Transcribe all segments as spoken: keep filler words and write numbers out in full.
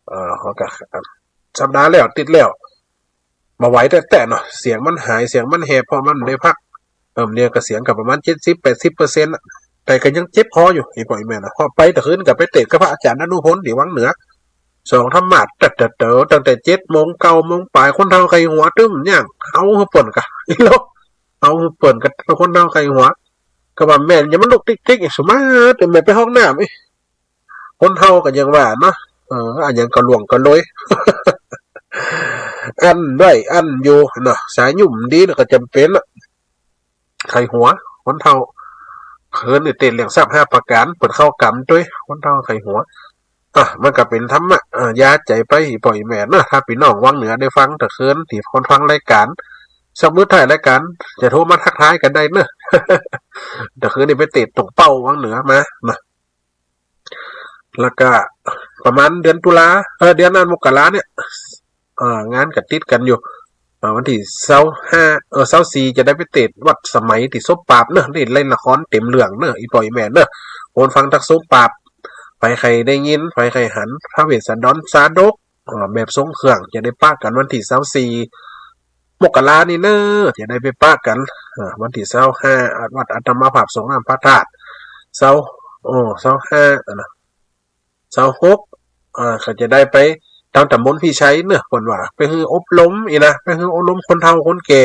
เออ เขาก็ สัปดาห์แล้ว ติดแล้ว บ่ไหวแต๊ๆ เนาะ เสียงมันหาย เสียงมันแหบ เพราะมันได้พัก เออ เนี่ยก็เสียงก็ประมาณ เจ็ดสิบ แปดสิบเปอร์เซ็นต์ น่ะ แต่ก็ยังเจ็บคออยู่ อีป้ออีแม่นะ พอไปตะคืนก็ไปเตะกับพระอาจารย์อนุพลตี้วังเหนือ สอนธรรมะ แต่ๆ ตั้งแต่ เจ็ดโมง เก้าโมงป๋าย คนเฒ่าใค่หัวตึ้มย่าง เอาหื้อเปิ้นกะ อีโล เอาหื้อเปิ้นกะ คนเฒ่าใค่หัว ก็ว่าแม่น อย่ามันลุกติ๊กๆ อีก สุมาเตอร์แม่ไปห้องน้ำ คนเฒ่าก็ยังว่าเนาะ เออ อะหยังก็ล่วงก็โลย อั้นได้อั้นอยู่เนาะ สายยุ่มดีน่ะก็จ๋ำเป๋นน่ะ ใค่หัว คนเฒ่า คืนนี้เตะเรื่องทรัพย์ห้าประก๋าน เปิ้นเข้ากรรมตวย คนเฒ่าใค่หัว อ่ะ มันก็เป๋นธรรมะ เออ ยาใจ๋ไป อีป้ออีแม่เนาะ ถ้าปี้น้องวังเหนือได้ฟังตะคืน ตี้คนฟังรายก๋าน สักมื้อท้ายรายก๋าน จะโทรมาทักทายกั๋นได้เนาะ ตะคืนนี้ไปเตะตรงเป้าวังเหนือมาเนาะ แล้วก็ประมาณเดือนตุลา เออ เดือนนั้นมกราเนี่ย เออ งานก็ติดกั๋นอยู่ เออ วันตี้ซาวห้า เออ ซาวสี่ จะได้ไปเตะวัดสมัยตี้สบปราบเนาะ นี่เล่นละครเต๋มเรื่องเนาะ อีป้ออีแม่เนาะ คนฟังตักสบปราบ ใผใค่ได้ยิน ใผใค่หัน พระเวสสันดรชาดก เออ แบบทรงเครื่อง จะได้ปะกั๋นวันตี้ซาวสี่ มกรานี่เนาะ จะได้ไปปะกั๋น เออ วันตี้ซาวห้า วัดอัตมาภาพสงฆ์น้ำพระธาตุ ซาว โอ้ ซาวห้า อะนะ ซาวหก เออ ก็จะได้ไปตางต๋ำบลพิชัยเนาะ เปิ้นว่า ไปหื้ออบรมอี้นะ ไปหื้ออบรมคนเฒ่าคนแก่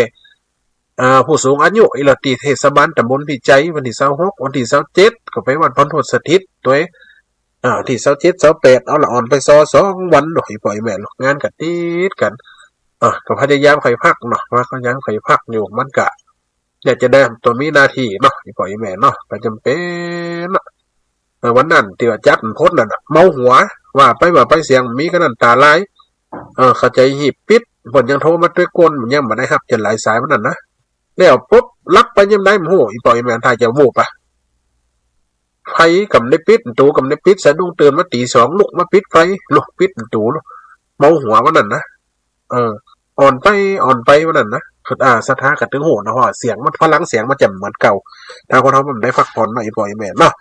เอ่อ ผู้สูงอายุอี้ละ ตี้เทศบาลต๋ำบลพิชัย วันตี้ซาวหก วันตี้ซาวเจ็ด ก็ไปวัดพรโทษสถิตตวย อ่า ตี้ซาวเจ็ด ซาวแปด เอาละอ่อนไปซอสองวันเนาะ อีป้ออีแม่เนาะ งานก็ติดกั๋น อ่ะ ก็พยายามใค่พักเนาะ ว่าก็ยังใค่พักอยู่ มันก็อยากจะได้ตั๋วมีหน้าตี้เนาะ อีป้ออีแม่เนาะ ก็จ๋ำเป๋นเนาะ เออ วันนั้นตี้ว่าจัดมันพ้นนั่นน่ะ เมาหัว ว่าไปว่าไปเสียงมีก็นั่นต๋าลาย เออ เข้าใจ๋หีบปิด เปิ้นยังโทรมาตวยก้น มันยังบ่ได้ฮับจะหลายสายวันนั้นนะ แล้วปุ๊บ หลับไปยามใดบ่ฮู้ อีป้ออีแม่ ถ้าจะวูบอะ ไฟก็บ่ได้ปิด ประตู๋ก็บ่ได้ปิด สะดุ้งตื่นมาตี๋สอง ลุกมาปิดไฟ ลุกปิดประตู๋ เมาหัววันนั้นนะ เออ อ่อนไป อ่อนไปวันนั้นนะ คือ อ่า ศรัทธาก็ตึงฮู้นะ เพราะว่าเสียงมัน พลังเสียงมันจะบ่เหมือนเก่า ถ้าคนเฮามันได้พักผ่อนเนาะ อีป้ออีแม่เนาะ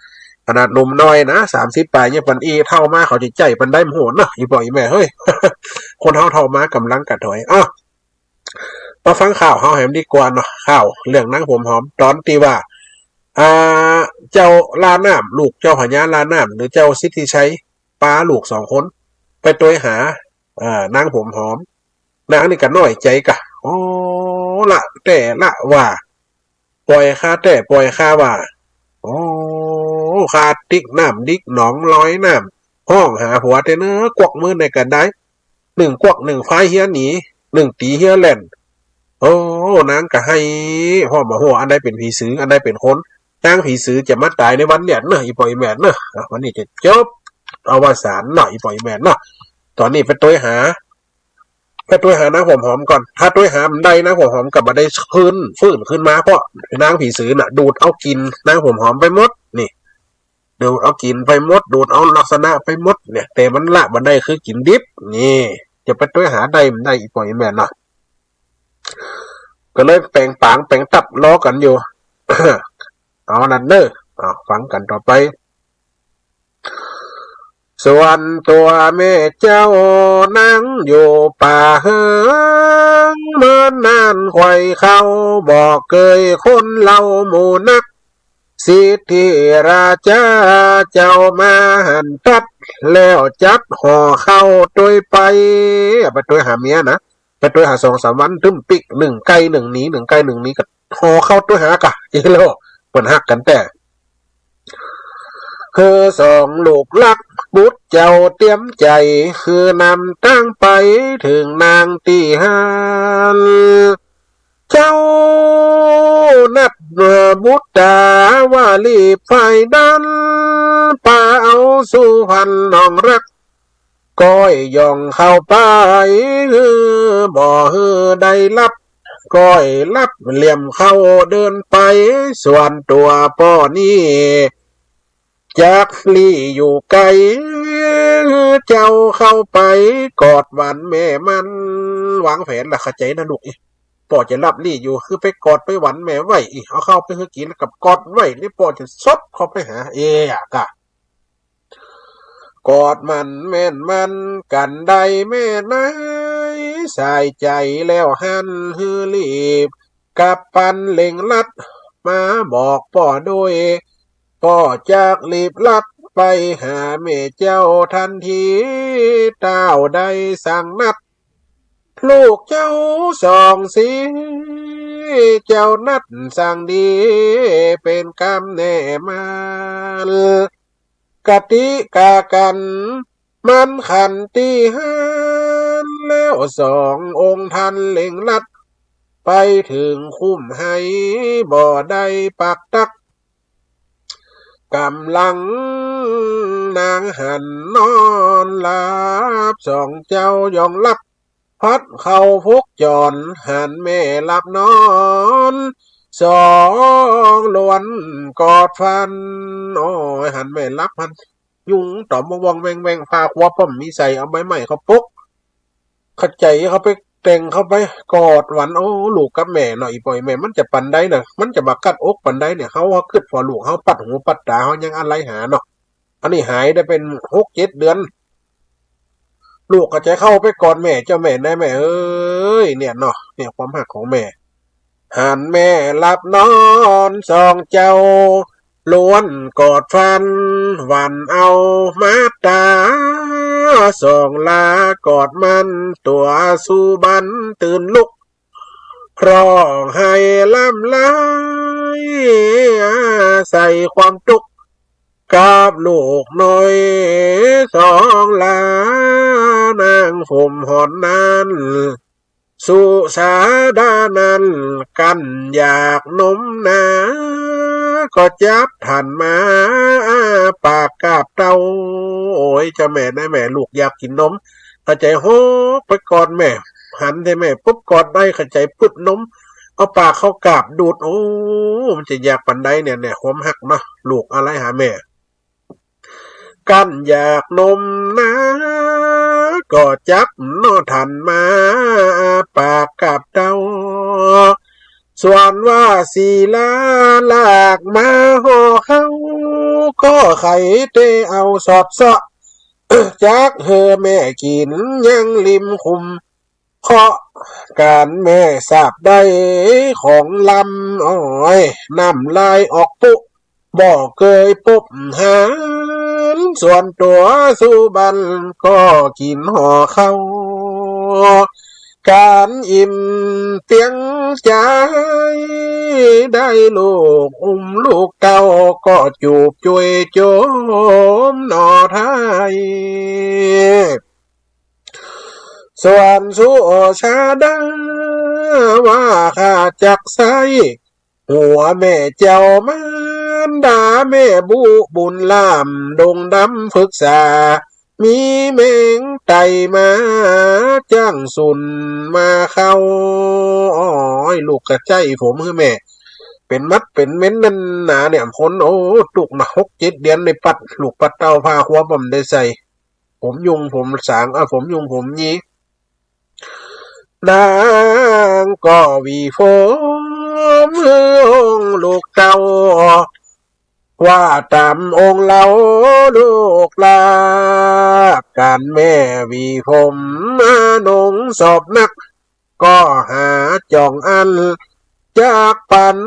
ขนาดหนุ่มน้อยนะ สามสิบป๋าย ยังปานอี้ เฒ่ามาเขาจะใจ๊ปานใดบ่ฮู้เนาะ อีป้ออีแม่เฮ้ย คนเฮาเฒ่ามากำลังก็ถอย อ้าว มาฟังข่าวเฮาแหมดีกว่าเนาะ ข่าวเรื่องนางผมหอม ต๋อนตี้ว่า อ่า เจ้าล่าน้ำ ลูกเจ้าพญาล่าน้ำ หรือเจ้าสิทธิชัย ปาลูกสองคน ไปตวยหา อ่า นางผมหอม นางนี่ก็น้อยใจ๋กะ โอ้ ละแต๊ละว่า ป่อยข้าแต๊ป่อยข้าว่า โอ้ ข้าติ๊กน้ำติ๊กหนองลอยน้ำ ฮ้องหาผัวแต๊เนาะ กวักมือใดก็ได้ นึ่งกวักนึ่งพายเฮียหนี นึ่งตี๋เฮียแล่น โอ้ นางก็ไห้ พ่อบ่ฮู้อันใดเป๋นผีสือ อันใดเป๋นคน นางผีสือจะมาต๋ายในวันเนี้ยเนาะ อีป้ออีแม่เนาะ อ่ะ วันนี้จะจบอวสานเนาะ อีป้ออีแม่เนาะ ต๋อนนี้ไปตวยหา ไปตวยหานางผมหอมก่อน ถ้าตวยหาบ่ได้นางผมหอมก็บ่ได้คืน ฟื้นคืนมา เพราะนางผีสือน่ะ ดูดเอากิ๋นนางผมหอมไปหมด นี่ ดูดเอากิ๋นไปหมด ดูดเอาลักษณะไปหมดเนี่ย แต่มันละบ่ได้คือกิ๋นดิบ นี่ จะไปตวยหาได้บ่ได้ อีป้ออีแม่เนาะ ก็เลยแป๋งป๋างแป๋งตับรอกั๋นอยู่ เอานั้นเนาะ เอาฟังกั๋นต่อไป ส่วนตั๋วแม่เจ้านั่งอยู่ป่าเหิง เมินนานใค่เข้า บ่เกยคนเล่าหมู่นัก สิทธิราชาเจ้ามาหันตัด แล้วจัดห่อข้าวตวยไป ไปตวยหาเมียนะ ไปตวยหาสองสามวัน ตึ้มปิ๊ก นึ่งไก่นึ่งหนี นึ่งไก่นึ่งหนี ก็ห่อข้าวตวยหากะ อีโล เปิ้นฮักกั๋นแต๊ คือสองลูกรัก บุตรเจ้าเตรียมใจ๋ คือนำตางไปเถิงนางตี้หั้น เจ้านัดบุตรตาวาลีฝ่ายดั้น ปาเอาสู่พันน้องฮัก ก้อยย่องเข้าไป หื้อบ่หื้อได้ฮับ ก้อยฮับเหลี่ยมเข้าเดินไป ส่วนตั๋วป้อนี้ จักลี้อยู่ไก๋ เจ้าเข้าไปกอดหวันแม่มัน วางแผนละ เข้าใจ๋นะลูก ป้อจะฮับลี้อยู่ คือไปกอดไปหวันแม่ไว้ เอาข้าวไปหื้อกิ๋นแล้วก็กอดไว้ นี่ป้อจะซดเข้าไปหา เอ้ย กะ กอดมั่นแม่นมันกั๋นได้แม่นาย สายใจ๋แล้วหั้นหื้อรีบ กลับปันเร่งรัดมาบอกป้อด้วย ป้อจักรีบลัดไปหาแม่เจ้าตันที ต้าวได้สั่งนัด ลูกเจ้าสองสี เจ้านัดสั่งดี เป๋นกำแน่มั่น กติกากั๋น มันขันตี้หั้น แล้วสององค์ตันเร่งรัด ไปเถิงคุ้มไฮ บ่ได้ปักตั๊ก ก่ำลังนางหันนอนหลับ สองเจ้ายองหลับ พัดเข้าพกจอน หันแม่หลับนอน สองล้วนกอดฟัน โอ้ย หันแม่หลับหัน ยุงต๋อมว่องๆ แว่งๆ ผ้าครัวป้อมมีใส่ เอาใบไม้เข้าปก เข้าใจ๋เข้าไปแต่งเข้าไปกอดหวัน โอ้ ลูกกับแม่เนาะ อี่ป้ออี่แม่ มันจะปันใดน่ะ มันจะบ่กัดอกปันใดเนี่ย เฮา เฮากึ๊ดผ่อลูก เฮาปัดหูปัดต๋า เฮายังอะไหลหาเนาะ อันนี้หายได้เป๋นหกเจ็ดเดือน ลูกก็จะเข้าไปกอดแม่ เจ้าแม่นายแม่เอ้ย เนี่ยเนาะ เนี่ยความฮักของแม่ หันแม่หลับนอน สองเจ้าล้วนกอดฟัน หวันเอามาต๋า สองลากอดมัน ตั๋วสู่บันตื่นลุก ร้องไห้ร่ำไร ใส่ความตุ๊กข์ กับลูกน้อยสองหลาน นางผมหอนนั้น สุชาดานั้น กั้นอยากนมนา ก็จับตันมา อ้าปากกราบเต้า โอ้ย เจ้าแม่นายแม่ ลูกอยากกิ๋นนม เข้าใจ๋ฮอกไปกอดแม่ หันแต๊แม่ปุ๊บกอดได้ เข้าใจ๋ปึ๊ดนม เอาปากเข้ากราบดูด โอ้ มันจะอยากปันใดเนี่ย เนี่ยความฮักเนาะ ลูกอะไหลหาแม่ กั้นอยากนมนา ก็จับเนาะตันมา อ้าปากกราบเต้า ส่วนว่าสีลาลากมาห่อเข้า ก็ใค่เต๊เอาสอดเซาะ จักหื้อแม่กิ๋นยังริมคุม เคาะก๋านแม่สาบได้ของลำ โอ้ย น้ำลายออกปุ๊ บ่เกยปบหัน ส่วนตั๋วสู่บันก็กิ๋นห่อเข้า ก๋านอิ่มเตียงใจ๋ ได้ลูกอุ้มลูกเต้า ก็จูบจุยโจมหน่อไท้ ส่วนสุชาดาว่าข้าจักใส้ หัวแม่เจ้ามารดาแม่บุบุญล้ำดงดำผึกษา มีแมงไต่มาจ้างสุนมาเข้า โอ้ย ลูกก็ใจ้ผมหื้อแม่ เป๋นหมัดเป๋นเม้นนั่นนาเนี่ย คน โอ้ ตุ๊กข์นะ หกเจ็ดเดือนได้ปัดลูกปัดเต้า ผ้าครัวบ่ได้ใส่ ผมยุงผมสาง เอ้อ ผมยุงผมยี นางก็หวีผมหื้อองค์ลูกเต้า ว่าต๋ามองค์เล่าลูกหลา ก๋านแม่หวีผมมาหนงสอบนัก ก็หาจ่องอัน จักปัน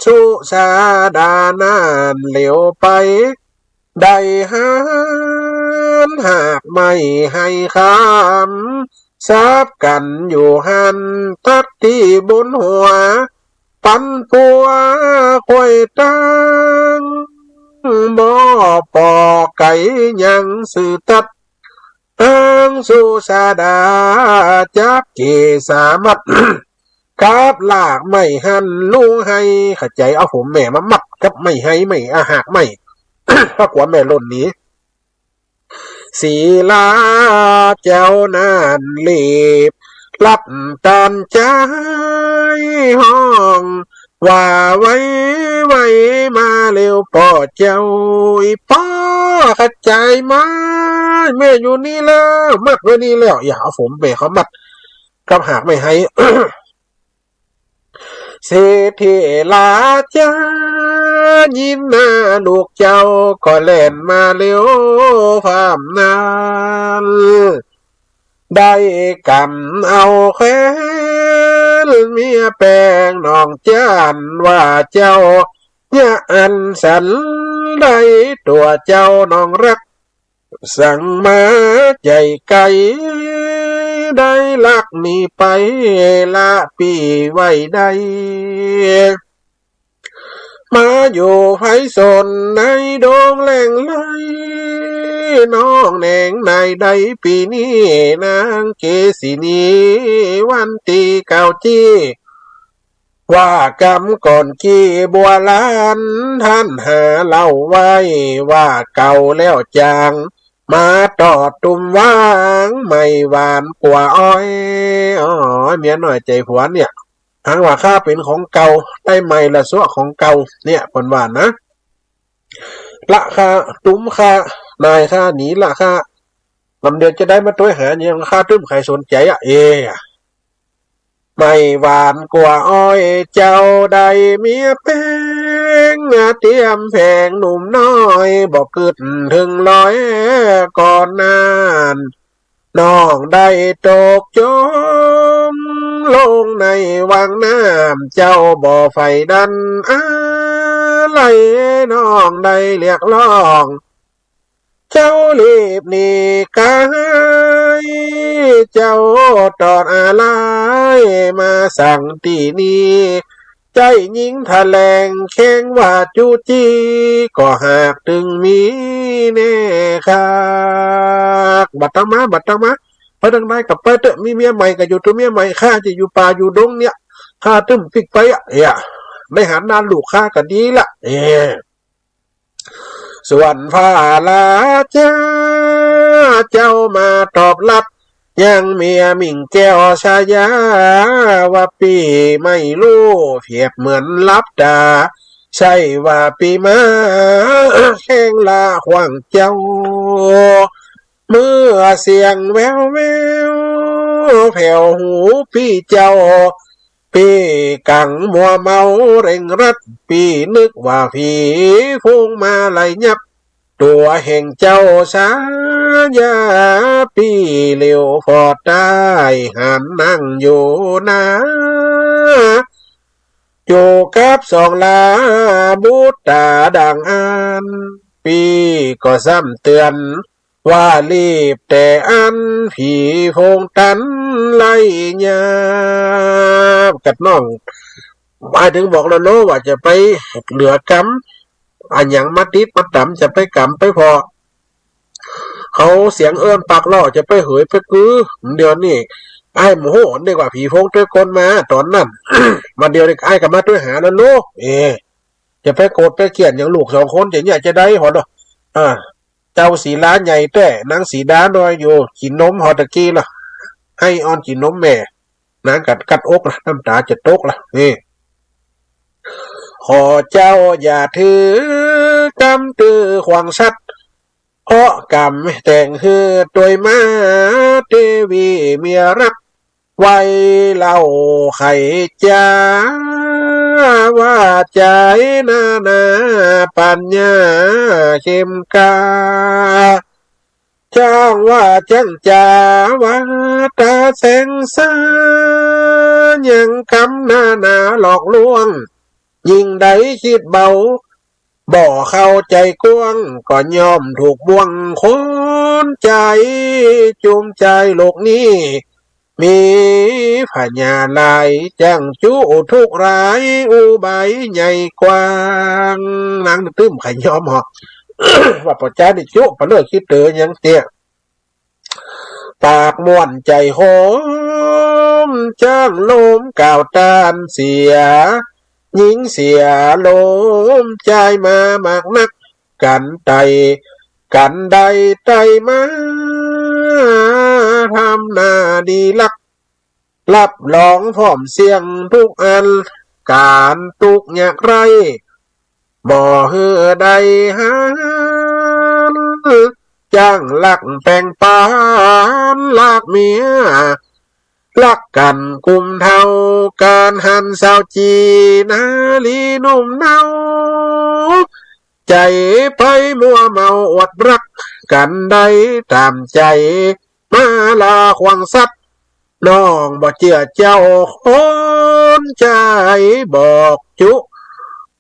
สุชาดานั้นเหลียวไป ได้หันหากไม้ไฮคำ สาบกั๋นอยู่หั้นตัดตี้บนหัว ปันปัวค่อยตั้ง บ่ปอไก๋ยังซื่อตัด อั้งสุชาดาจับเกศามัด กับหลากไม้หั้นลุงไฮ เข้าใจ๋ เอาผมแม่มามัดกับไม้ไฮ ไม้ อา หากไม้ เพราะกั๋วแม่ล่นหนี สีลาเจ้านั้นรีบ รับตันใจ๋ฮ้อง ว่าไวไวมาเร็วป้อเจ้า อี่ป้อ เข้าใจ๋ไหม แม่อยู่นี่แล้ว มัดไว้นี่แล้ว อย่าเอาผมแม่เขามัดกับหากไม้ไฮ เศรษฐีราชายินนาลูกเจ้าก็แล่นมาเร็วพร่ำนั้น ได้กำเอาแขวนเมียแปงน้องจันว่าเจ้า เยียะอันสันใดตั๋วเจ้าน้องฮัก สั่งมาใจ๋ไก๋ ได้ลักหนีไปละปี้ไว้ได้ มาอยู่ไพศาลในดงแหล่งไร่ น้องแหน่งนายได้ปี้นี้ นางเกสินี วันตี้เก่าจี้ ว่ากำก่อนกี้บัวลาน ท่านหาเล่าไว้ว่าเก่าแล้วจาง มาตอดตุ้มวาง ไหม้หวานกั๋วอ้อย อ๋อ เมียน้อยใจ๋ผัวเนี่ย หากว่าข้าเป๋นของเก่า ได้ไหม้ละซั่วของเก่า เนี่ย เปิ้นว่านะ ละข้า ตุ้มข้า นายข้าหนีละข้า กำเดียวจะได้มาตวยหาเนี่ย ข้าตึ้มใค่สนใจ๋อะ เอ๊ะ ไหม้หวานกั๋วอ้อย เจ้าได้เมียแปง เตียมแผงหนุ่มน้อย บ่กึ๊ดเถิงร้อยก่อนนั้น น้องได้ตกจ๋มลงในวังน้ำ เจ้าบ่ใฝ่ดันอาลัย น้องได้เรียกร้อง เจ้ารีบหนีก๋าย เจ้าตอดอาลัยมาสังตี้นี้ ใจ้ญิงแถลงแข้งว่าจู้จี้ ก็หากตึงมีแน่คัก บ่ต้องมา บ่ต้องมา ไปตางใดก็ไปเต๊อะ มีเมียใหม่ก็อยู่ตวยเมียใหม่ ข้าจะอยู่ป่าอยู่ดงเนี่ย ข้าตึ้มปิ๊กไปอะ เอ๊ะ ได้หันหน้าลูกข้าก็ดีละ เอ๊ะ ส่วนพระราชาเจ้ามาตอบรับ ยังเมียมิ่งแก้วชายา ว่าปี้ไม่ฮู้ เปรียบเหมือนหลับต๋า ใจ้ว่าปี้มาแข้งละขว้างเจ้า เมื่อเสียงแววแววแผ่วหูปี้เจ้า ปี้กั๋งมัวเมาเร่งรัด ปี้นึกว่าผีฝูงมาไล่ยับ ตั๋วแห่งเจ้าชายา ปี้เหลียวผ่อใต้หันนั่งอยู่นา อยู่กับสองหลาบุตรต๋าดังอั้น ปี้ก็ซ้ำเตื๋อน ว่ารีบแต่อั้น ผีฝูงตันไล่ยับ กัดน้อง อ้ายเถิงบอกแล้วเนาะ ว่าจะไปเหลือกำ อะหยังมาติดมาต๋ำ จะไปกำไปผ่อ เอาเสียงเอิ้นปากเล่า จะไปเหยไปกือ เดี๋ยวนี้ อ้ายบ่ฮู้ นึกว่าผีฝูงตวยก้นมาต๋อนนั้น มาเดี๋ยวนี้อ้ายก็มาตวยหาแล้วเนาะ เอ๊ะ จะไปโกรธไปเกลียดหยังลูกสองคน จะเนี่ยจะได้หอเนาะ อ่า เจ้าสีดาใหญ่แต๊ นางสีดาน้อยอยู่ กิ๋นนมหอตะกี้ละ ไห้อ่อนกิ๋นนมแม่ นางกัดกัดอกละ น้ำต๋าจะตกละ นี่ ขอเจ้าอย่าถือกำตื้อขวางสัตว์ เพราะกำแต่งหื้อตวยมา เตวีเมียฮัก ไว้เล่าไขจ๋า ว่าจ๋ายนานาปั๋ญญาเข้มกล้า จ้างว่าจ้างจ๋า ว่าต๋าแสงสา ยังกำนานาหลอกลวง ยิ่งได้คิดเบา บ่เข้าใจ๋กว้าง ก็ย่อมถูกบ่วงคนใจ๋ จุมใจ๋โลกนี้ มีพญาหลาย จั้งจุทุกข์ร้าย อุบายใหญ่กว้าง นางตึ้มใค่ยอมหอ ว่าป้อจายนี่จุ ปะเลิกขี้เต๋อหยังเตี้ย ปากม่วนใจ๋หอม จ้างโลมกล่าวต้านเสีย หญิงเสียโลมจายมามากนัก กั๋นใด กั๋นใดใต้มา ทำหน้าดีลัก รับรองพร้อมเสี้ยงทุกอัน ก๋านตุ๊กข์ยากไร้ บ่หื้อได้หัน จ้างลักแปงปานลักเมีย ฮักกั๋นกุมเทา ก๋านหันสาวจี๋ นารีหนุ่มเนา ใจ๋ไปมัวเมาอวดฮักกั๋นได้ต๋ามใจ๋ มาลาขวางสัตว์ น้องบ่เจื้อเจ้าคนใจ๋ บอกจุ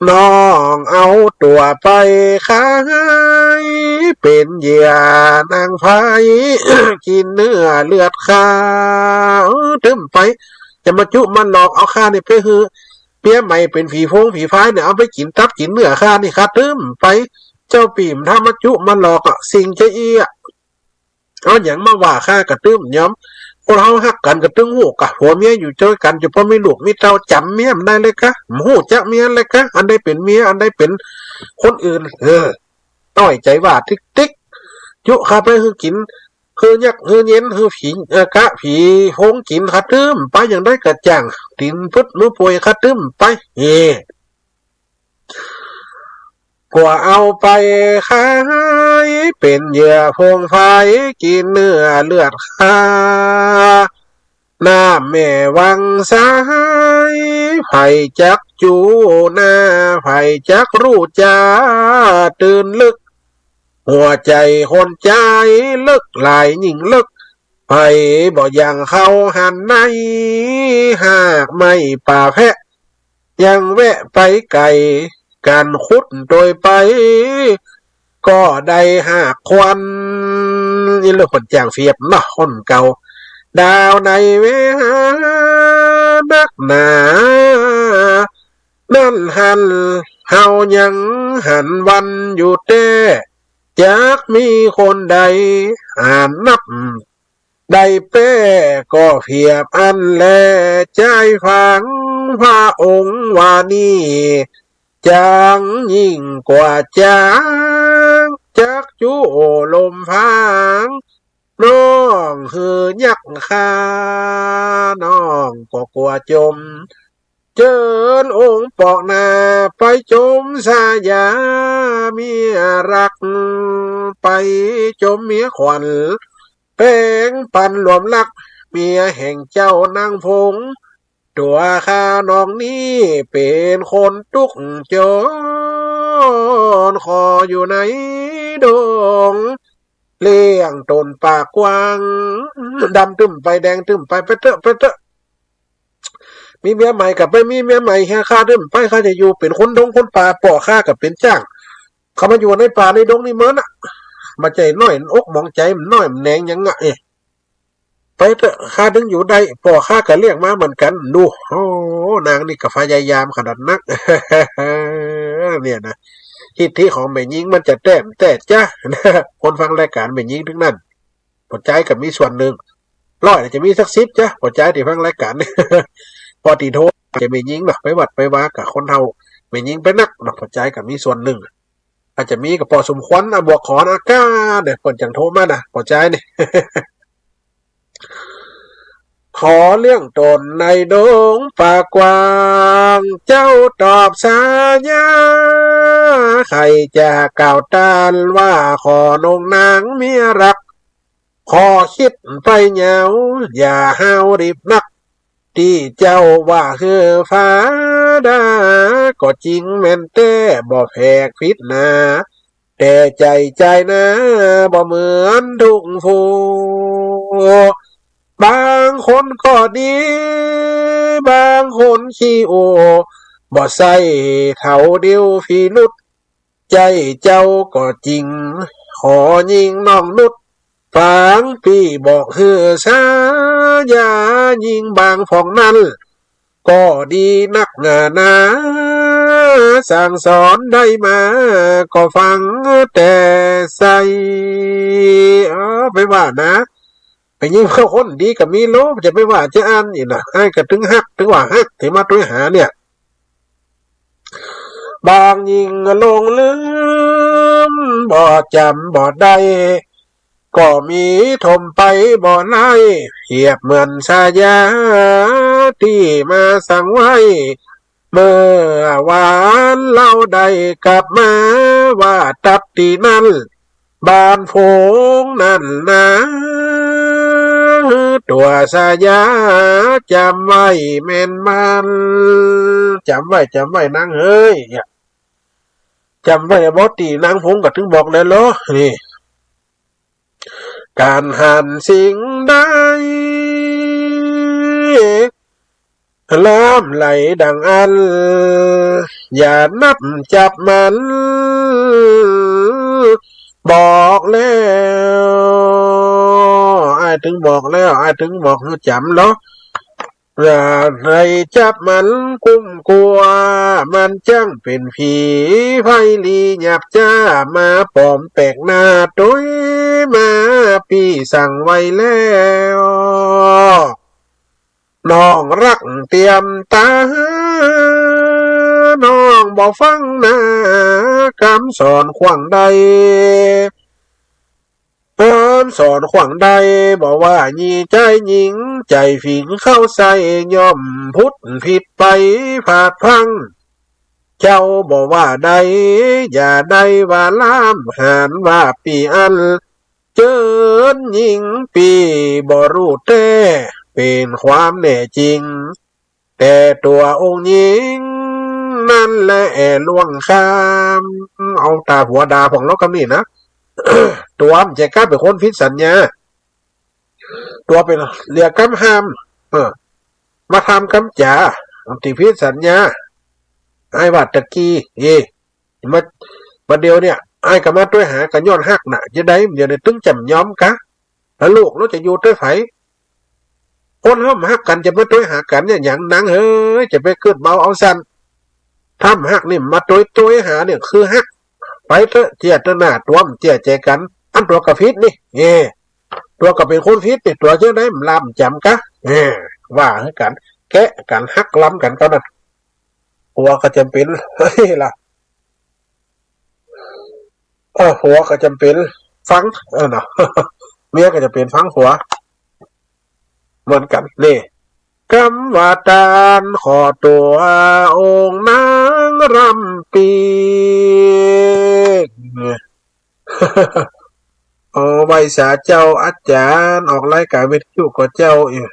น้องเอาตั๋วไปขาย เป๋นเหยื่อนางไพร้ กิ๋นเนื้อเลือดข้า ตึ้มไป จะมาจุมาหลอกเอาข้านี่ไปหื้อเมียใหม่เป๋นผีโพงผีพายเนี่ย เอาไปกิ๋นตับกิ๋นเนื้อข้านี่ ข้าตึ้มไป เจ้าปี้มันถ้ามาจุมาหลอกอะ สิ่งจะอี้อะ เอาหยังมาว่าข้าก็ตึ้มยอม คนเฮาฮักกั๋นก็ตึงฮู้กะ ผัวเมียอยู่จ้วยกั๋น จะปอมีลูกมีเต้าจ๋ำเมียบ่ได้เลยกะ บ่ฮู้จักเมียเลยกะ อันใดเป๋นเมีย อันใดเป๋นคนอื่น เออ น้อยใจ๋ว่าติ๊กๆ จุข้าไปหื้อกิ๋น หื้อยักษ์ หื้อเย็น หื้อผี เอ่อ กะผีโพงกิ๋น ข้าตึ้มไป อย่างใดก็จ้าง ตี๋นปึ๊ดมือป่วย ข้าตึ้มไป เฮ้ กั๋วเอาไปขาย เป๋นเหยื่อโพงไพร้ กิ๋นเนื้อเลือดข้า น้ำแม่วังสาย ใผจักจู้หน้า ใผจักฮู้จ๋า ตื่นลึก หัวใจ๋คนใจ๋เลิก หลายยิ่งเลิก ใผบ่ยังเข้าหันใน หากไม้ป่าแพะ ยังแวะไปไก๋ ก๋านขุดโตยไป ก็ได้หากควัน นี่เรื่องคนจ้างเฟียบเนาะ คนเก่า ดาวในเวหานักหนา นั้นหัน เฮายังหันวันอยู่แต๊ จักมีคนใด อ่านนับ ได้แป๊ ก็เพียบอั้นแล จายฟังพระองค์ว่านี่ จางยิ่งกว่าจาง จักจุลมพาง น้องหื้อยักษ์ข้า น้องก็กั๋วจม เจิญองค์ปอกหน้า ไปจมสายาเมียฮัก ไปจมเมียขวัญ แป๋งปันหลวมฮัก เมียแห่งเจ้านางโพง ตั๋วข้าน้องนี้เป๋นคนตุ๊กจน ขออยู่ในดง เลี้ยงต๋นปากกว้าง ดำตึ้มไปแดงตึ้มไป ไปเต๊อะ ไปเต๊อะ มีเมียใหม่ก็ไปมีเมียใหม่เหีย ข้าตึ้มไป ข้าจะอยู่เป๋นคนดงคนป่า ป้อข้าก็เป๋นจ๊าง ข้ามาอยู่ในป่าในดงนี่เมินอะ บ่ใจ้น้อยอกหมองใจ๋ มันน้อยมันแหนงหยังอะ เอ๊ะ ไปเต๊อะ ข้าตึงอยู่ได้ ป้อข้าก็เลี้ยงมาเหมือนกั๋น ดู โอ้ นางนี่ก็พยายามขนาดนัก เนี่ยนะ ทิฐิของแม่ญิงมันจะแต้มแต๊จ๊ะ คนฟังรายก๋านแม่ญิงตึงนั้น ป้อจายก็มีส่วนนึ่ง ร้อยจะมีสักสิบจ๊ะ ป้อจายตี้ฟังรายก๋าน ปอตี้โทรจะแม่ญิงเนาะ ไปวัดไปวากับคนเฒ่า แม่ญิงไปนักเนาะ ป้อจายก็มีส่วนนึ่ง อาจจะมีก็ปอสมควร อ่ะ บวกขอนะก้า เนี่ย เปิ้นจั่งโทรมานะ ป้อจายนี่ ขอเลี้ยงต๋นในดงป่ากว้าง เจ้าตอบสายา ใค่จะกล่าวต้านว่า ขอนงนางเมียฮัก ขอคิดไปเหยียว อย่าห้าวรีบนัก ตี้เจ้าว่าหื้อฟ้าดา ก็จริงแม่นแต๊ บ่แผกผิดนา แต่ใจ๋จายนา บ่เหมือนทุกผู้ บางคนก็ดี บางคนขี้อู้ บ่ใส่เท่าเดียวพิรุธ ใจ้เจ้าก็จริง ขอญิงน้องนุช ฟังปี้บอกหื้อสายา ญิงบางผ่องนั้น ก็ดีนักหนา สั่งสอนได้มา ก็ฟังแต่ใส เออ ไปว่านะ แม่ญิงคนดีก็มีโล จะไปว่าจะอั้นอี้นะ ไอ้ก็ตึงฮัก ตึงว่าฮัก ตี้มาตวยหาเนี่ย บางญิงหลงลืม บ่จ๋ำบ่ได้ ก็มีถมไปบ่ไร้ เปรียบเหมือนสายา ตี้มาสั่งไว้ เมื่อวานเฮาได้กลับมา ว่าตัดตี้นั้น บ้านโพงนั้นนา หื้อ ตั๋วสายา จ๋ำไว้แม่นมัน จ๋ำไว้ จ๋ำไว้นางเอ๋ย จ๋ำไว้ บ่ตี้นางหงส์ก็ถึงบอกแล้วเหรอ นี่ ก๋านหันสิ่งใด ล้ำไหลดังอั้น อย่านับจับมัน บอกแล้ว อ้ายถึงบอกแล้ว อ้ายถึงบอกหื้อจ๋ำเหรอ อย่าได้จับมันกุ้มกัว มันจั้งเป๋นผีไพร่ลี้หยาบจ๊า มาปลอมแปลกหน้า ตวยมาปี้สั่งไว้แล้ว น้องรักเตียมต๋า น้องบ่ฟังนา กำสอนขว้างใด กำสอนขว้างใด บ่ว่าหญิงจายหญิง ใจ๋ฝิงเข้าใส่ ย่อมผุดผิดไปผาดพลั้ง เจ้าบ่ว่าใด อย่าได้ว่าล้ำ หานว่าปี้อั้น เจิญยิ่งปี้บ่ฮู้แต๊ เป๋นความแน่จริง แต่ตั๋วองค์หญิง นั้นแลล่วงข้าม เอาต๋าหัวดาของเฮากำนี้นะ ตั๋วมันจะกล้าเป๋นคนผิดสัญญา ตั๋วเป๋นเหลือกำห้าม เออ มาทำกำจ๋า ตี้ผิดสัญญา อ้ายว่าตะกี้ เอ้ มา บัดเดี่ยวเนี่ย อ้ายก็มาตวยหากั๋นย้อนฮักน่ะ จะใดเดี๋ยวนี้ตึงจ๋ำยอมกา แล้วลูกเฮาจะอยู่ตวยใผ คนเฮาบ่ฮักกั๋นจะมาตวยหากั๋นเนี่ยหยังนางเอ๋ย จะไปกึ๊ดเบาเอาสั้น ถ้าบ่ฮักนี่มาตวยตวยหาเนี่ยคือฮัก ไปเต๊อะ เจียเต๊อะหน้า ตั๋วบ่เจียใจ๋กั๋น อันตั๋วก็ผิดนี่ เอ้ ตั๋วก็เป๋นคนผิดนี่ ตั๋วจะใดบ่ล้ำจ๋ำกา เอ้ ว่าหื้อกั๋น แกะกั๋นฮักล้ำกั๋นเต้านั้น ผัวก็จ๋ำเป๋น เฮ้ยล่ะ เออ ผัวก็จ๋ำเป๋นฟัง เออเนาะ เมียก็จ๋ำเป๋นฟังผัว เหมือนกั๋น นี่ กำว่าตานขอตั๋วองค์นางรำปีก เออ ไหว้สาเจ้าอาจ๋ารย์ ออกรายก๋านวิทยุก่อเจ้า เอ้ย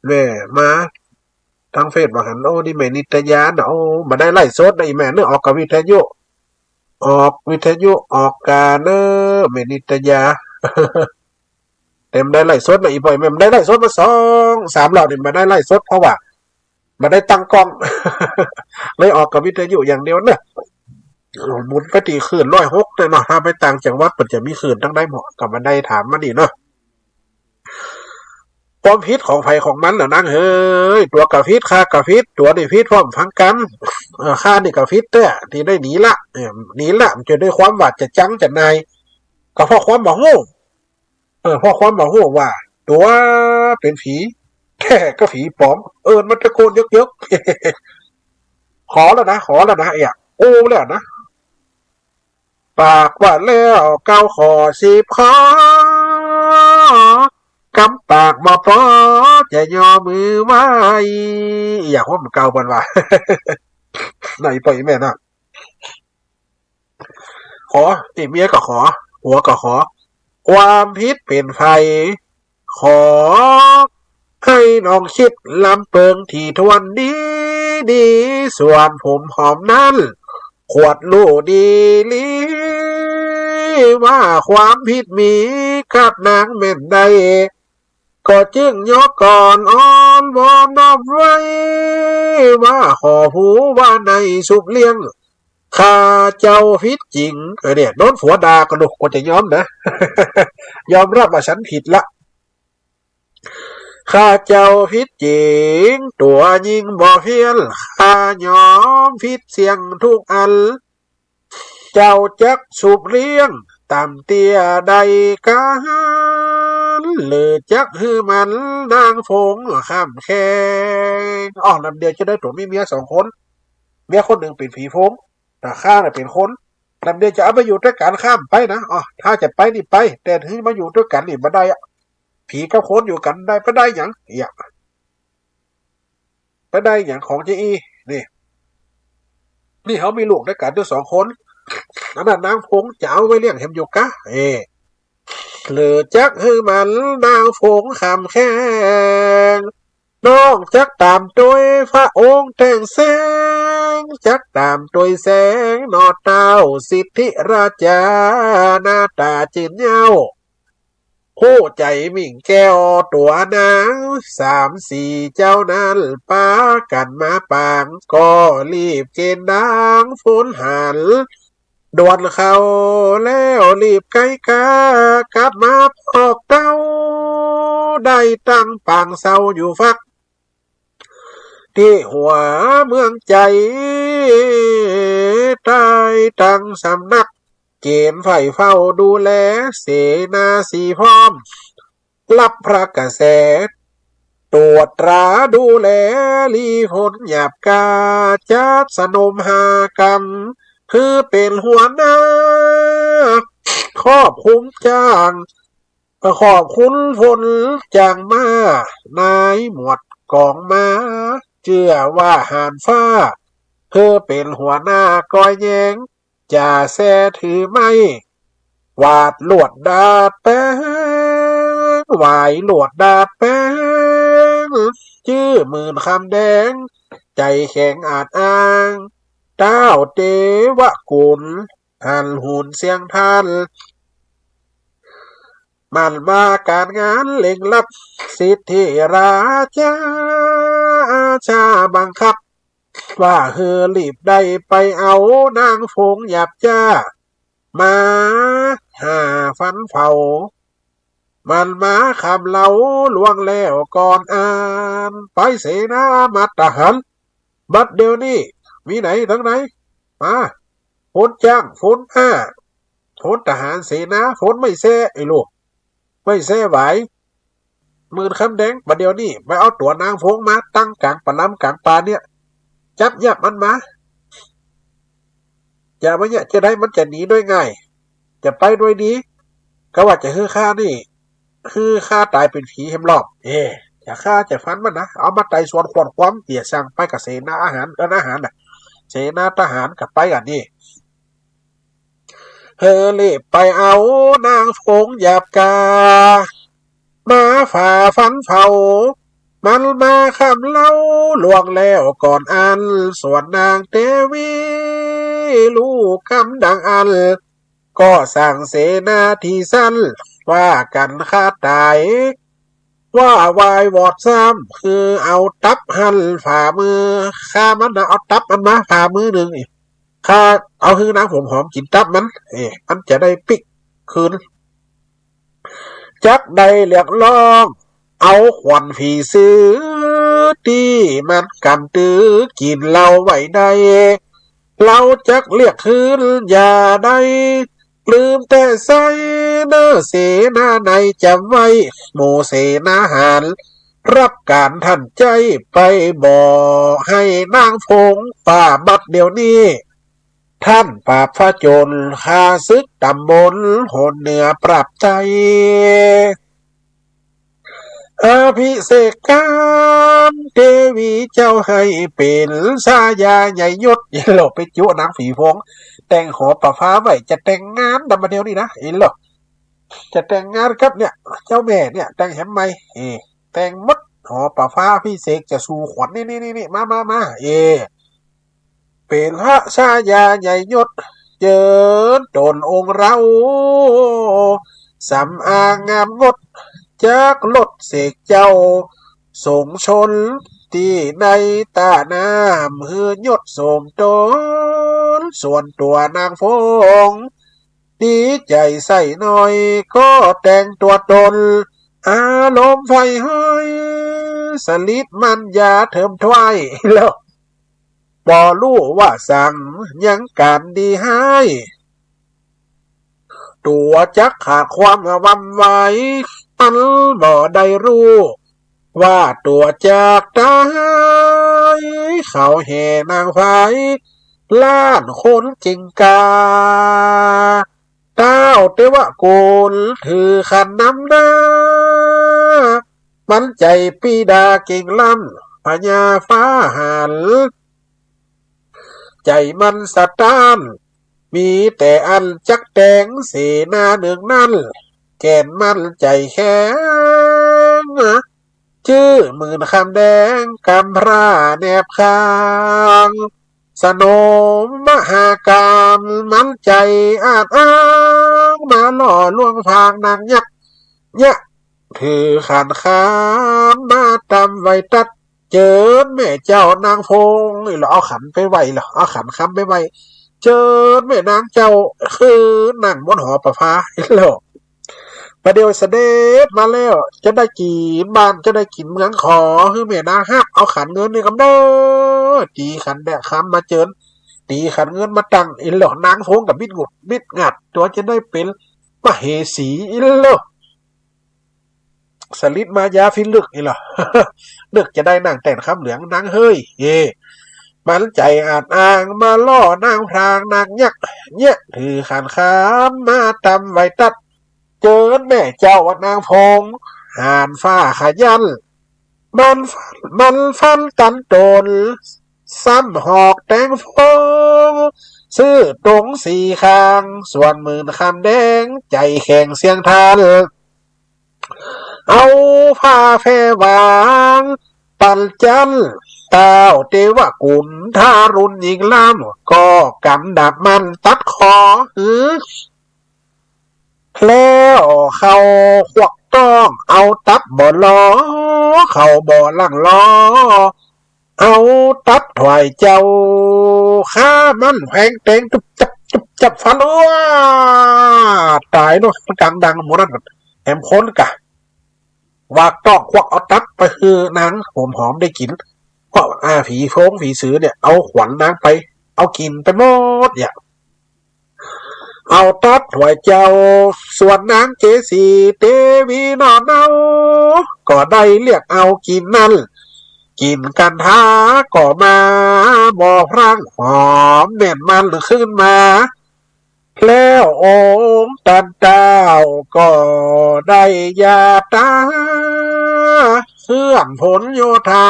แม่มา ตางเฟซบ่าหัน โอ้ นี่แม่นิตยาน่ะ โอ้ บ่ได้ไลฟ์สดนะ อี่แม่เนาะ ออกกาวิทยุ ออกวิทยุ ออกกาเนาะ แม่นิตยา แต่บ่ได้ไลฟ์สดนะ อี่ป้อยแม่ บ่ได้ไลฟ์สดมาสองสามรอบนี่ บ่ได้ไลฟ์สด เพราะว่าบ่ได้ตั้งกล้อง เลยออกกาวิทยุอย่างเดียวเนาะ หมุนไปตี้คลื่นร้อยหกเนี่ยเนาะ ถ้าไปต่างจังหวัดมันจะมีคลื่นตางใดบ่ ก็บ่ได้ถามมานี่เนาะ ความผิดของใผของมันน่ะนางเอ๋ย ตั๋วก็ผิด ข้าก็ผิด ตั๋วนี่ผิดพร้อมฟังกั๋น เออ ข้านี่ก็ผิดแต๊ ตี้ได้หนีละ เออ หนีละ มันจะด้วยความว่าจะจังจะนาย ก็เพราะความบ่ฮู้ เออ เพราะความบ่ฮู้ว่าตั๋วเป๋นผีแต๊กับผีป๋อม เอิ้นมันตะโกนเยิกๆ ขอแล้วนะ ขอแล้วนะ เอ้ย โอ้แล้วนะ ปากว่าแล้วเก้าข้อสิบข้อ กำปากบ่ปอ จะย่อมือไหว้ อย่าหัวมันเก่าเปิ้นว่า ไหนปล่อยแม่นะ ขอ ตี้เมียก็ขอ ผัวก็ขอ ความผิดเป๋นใผ ขอให้น้องคิดลำเปิงถี่ถ้วนดีดี ส่วนผมหอมนั้น ควรฮู้ดีหลี ว่าความผิดมีกับนางแม่นใด ก็จึงยกกลอนอ้อนวอนนอบไหว้ ว่าขอผู้ว่าในสุบเลี้ยง ข้าเจ้าผิดจริง เออ เนี่ย โดนผัวด่าก็ลูก ก็จะยอมนะ ยอมรับว่าฉันผิดละ ข้าเจ้าผิดจริง ตั๋วยิ่งบ่เพี้ยน ข้ายอมผิดเสี้ยงทุกอัน เจ้าจักสุบเลี้ยง ต่ำเตี้ยใดกั๋น หรือจักหื้อมันนางโผงข้ามแคว้น อ้อ ลำเดียวจะได้ตั๋วมีเมียสองคน เมียคนนึ่งเป๋นผีโผง แต่ข้าน่ะเป๋นคน ลำเดียวจะเอาไปอยู่ตวยกั๋นข้ามไปนะ อ้อ ถ้าจะไปนี่ไป แต่หื้อมาอยู่ตวยกั๋นนี่บ่ได้อะ ผีกับคนอยู่กั๋นได้ บ่ได้หยัง เอ้ย บ่ได้หยังของเจ้าอี้ นี่ นี่เฮามีลูกตวยกั๋นอยู่สองคน อันนั้นนางโผงจะเอาไว้เลี้ยงแหมอยู่กา เอ้ย หรือจักหื้อมันนางฝูงขำแข้ง น้องจักต๋ามตวยพระองค์แต่งแสง จักต๋ามตวยแสงหน่อเต้าสิทธิราชา หน้าต๋าจื้นเย้า ฮู้ใจ๋มิ่งแก้วตั๋วนาง สามสี่เจ้านั้นปากั๋นมาปาง ก็รีบเก๋ณฑ์ดังฝนหัน ด่วนเข้าแล้วรีบไกลกา กลับมาปอกเต้า ได้ตั้งปางเซาอยู่ฟัก ตี้หัวเมืองใจ๋ ใต้ตั้งสำนัก เก๋ณฑ์ใฝ่เฝ้าดูแล เสนาสีพร้อม รับพระกระแส ตรวจตราดูแล ลี้ผลหยาบกล้า จัดสนมหากำ คือเป๋นหัวหน้า ครอบคุมจ้าง ขอบคุณพลจ้างม้า นายหมวดก๋องม้า เจื้อว่าหานฟ้า คือเป๋นหัวหน้าก้อยแย้ง จ่าแซ่ถือไม้ หวาดลวดดาดแปง หวายลวดดาดแปง จื้อหมื่นคำแดง ใจ๋แข็งอาจอ้าง เต้าเตวะกุล หันหุนเสียงท่าน มันว่าก๋านงานเร่งรัด สิทธิราชา อาชาบังคับ ว่าหื้อรีบได้ไปเอานางฝูงหยาบจ้า มาหาฟันเฝ้า มันมาคำเล่าล่วงแล้วก่อนอัน ไปเสนามาทหาร บัดเดี๋ยวนี้ มีไหนตังไหน มา ฝนจ้าง ฝนอ้า ฝนทหารเสนา ฝนไม้แส้ ไอ้ลูก ไม้แส้หวาย หมื่นคำแดง บัดเดี๋ยวนี้ ไปเอาตั๋วนางฝูงมา ตั้งก๋างป่าลำก๋างป่าเนี่ย จับยับมันมา จะมาเนี่ย จะได้มันจะหนีโดยง่าย จะไปโดยดี กาว่าจะหื้อข้านี่ หื้อข้าต๋ายเป๋นผีแหมลอม เอ จะฆ่าจะฟันมันนะ เอามาไต่สวนขวนขวาม เหียสั่งไปกับเสนาอาหาร เอิ้นอาหารน่ะ เสนาทหารกับไปกั๋นนี่ หื้อรีบไปเอานางฝูงหยาบกล้า มาฝ่าฟันเฝ้า มันมาคำเล่าล่วงแล้วก่อนอัน ส่วนนางเตวีฮู้กำดังอั้น ก็สั่งเสนาตี้สั้น ว่ากั๋นฆ่าต๋าย ว่าวายวอดซ้ำ คือเอาตับหั้นฝ่ามือ ฆ่ามันนะ เอาตับมันมาฝ่ามือนึ่ง ข้าเอาหื้อนางผมหอมกิ๋นตับมัน เอ มันจะได้ปิ๊กคืน จักได้เรียกร้อง เอาขวัญผีซื้อ ตี้มันก๋ำตื้อกิ๋นเฮาไว้ได้ เฮาจักเรียกคืนอย่าได้ ลืมแต่ใส่เน่อเสนาในจำไว้ หมู่เสนาหาร รับก๋านทันใจ๊ไป บ่ให้นางผงป่าบัดเดี๋ยวนี้ ท่านปราบผจญข้าศึกต๋ำบลหนเหนือปราบใต้ อภิเษกก๋านเตวีเจ้าให้เป๋นชายาใหญ่ยศ เฮาไปจุ๊นางผีผง แต่งหอประฟ้าไว้ จะแต่งงานดำมาเดียวนี้นะ เห็นเหรอ จะแต่งงานกับเนี่ย เจ้าแม่เนี่ย แต่งแหมใหม่ เอ แต่งหมด หอประฟ้าอภิเษกจะสู่ขวัญ นี่ นี่ นี่ นี่ มา มา มา เอ เป๋นพระชายาใหญ่ยศ เจิญต๋นองค์เฮา สำอางงามงด จักลดเสกเจ้า สงชนตี้ในต้าน้ำ หื้อยศสมต๋น ส่วนตั๋วนางผง ดีใจ๋ใส่หน่อย ก็แต่งตั๋วต๋น อารมณ์ใฝ่ฮ้อย สลิดมันยาเถิมถ้วย แล้ว บ่ฮู้ว่าสังยังก๋านดีฮ้าย ตั๋วจักขาดความวำไว อันบ่ได้ฮู้ ว่าตั๋วจักต๋าย เขาแห่นางไฟ ล้านคนเก่งกล้า เต้าเตวะกุลถือขันนำหน้า มันใจ๋ปีดาเก่งล้ำ พญาฟ้าหัน ใจ๋มันสะต้าน มีแต่อันจักแต่งเสนาเนืองนั้น แก่นมั่นใจ๋แข็ง จื้อหมื่นคำแดง กำพร้าแนบข้าง สนมมหากาพย์ มั่นใจ๋อาจอ้าง มาล่อลวงพรางนางยักษ์ เยียะถือขันคำมาตำไว้ตั๊ด เจิญแม่เจ้านางฟง นี่ละ เอาขันไปไหว้ละ เอาขันคำไปไหว้ เจิญแม่นางเจ้า ขึ้นนั่งบนหอประภา นี่ละ ประเดี๋ยวเสด็จมาแล้ว จะได้กิ๋นบ้าน จะได้กิ๋นเมือง ขอหื้อแม่นางฮับเอาขันเงินนี่กำเนิด ตี๋ขันแดงคำมาเจิญ ตี๋ขันเงินมาตั้ง อีหล่อนางฟงก็บิดหงุดบิดหงัด ตั๋วจะได้เป๋นมเหสี อีหล่อ สลิดมายาพิลึก อีหล่อ นึกจะได้นั่งแต้นคำเหลือง นางเฮย เฮ้ มั่นใจ๋อาจอ้าง มาล่อนางพรางนางยักษ์ เยียะถือขันคำมาตำไว้ตั๊ด เจิญแม่เจ้านางฟง หานฟ้าขยัน มันฟัน มันฟันตันต๋น ซ้ำหอกแตงฟง ซื้อตรงสี่ข้าง ส่วนหมื่นคำแดง ใจ๋แข็งเสียงทาน เอาผ้าแพรวาง ปันจัน ต้าวเตวกุณฑารุณยิ่งล้ำ ก็กำดาบมั่นตัดคอหื้อ แล้วเขาควักต้อง เอาตับบ่ลอ เขาบ่ลังลอ เอาตับถวายเจ้า ข้ามั่นแผงแตง จุบจับจุบจับฟัน โอ้ ต๋ายเนาะ มันกั๋งดังหมู่นั้น แหมคนกะ วากต้องควักเอาตับไปหื้อนางผมหอมได้กิ๋น เพราะ อ่า ผีโพงผีสือเนี่ย เอาขวัญนางไป เอากิ๋นไปหมดเนี่ย เอาตับถวายเจ้า ส่วนนางเกสีเตวีนอนเอา ก็ได้เรียกเอากิ๋นนั้น กิ๋นกันท้าก็มา บ่พร่างหอมแม่นมั่นขึ้นมา แล้วองค์ต้านเต้าก็ได้หยาบต๋า เครื่องผลโยธา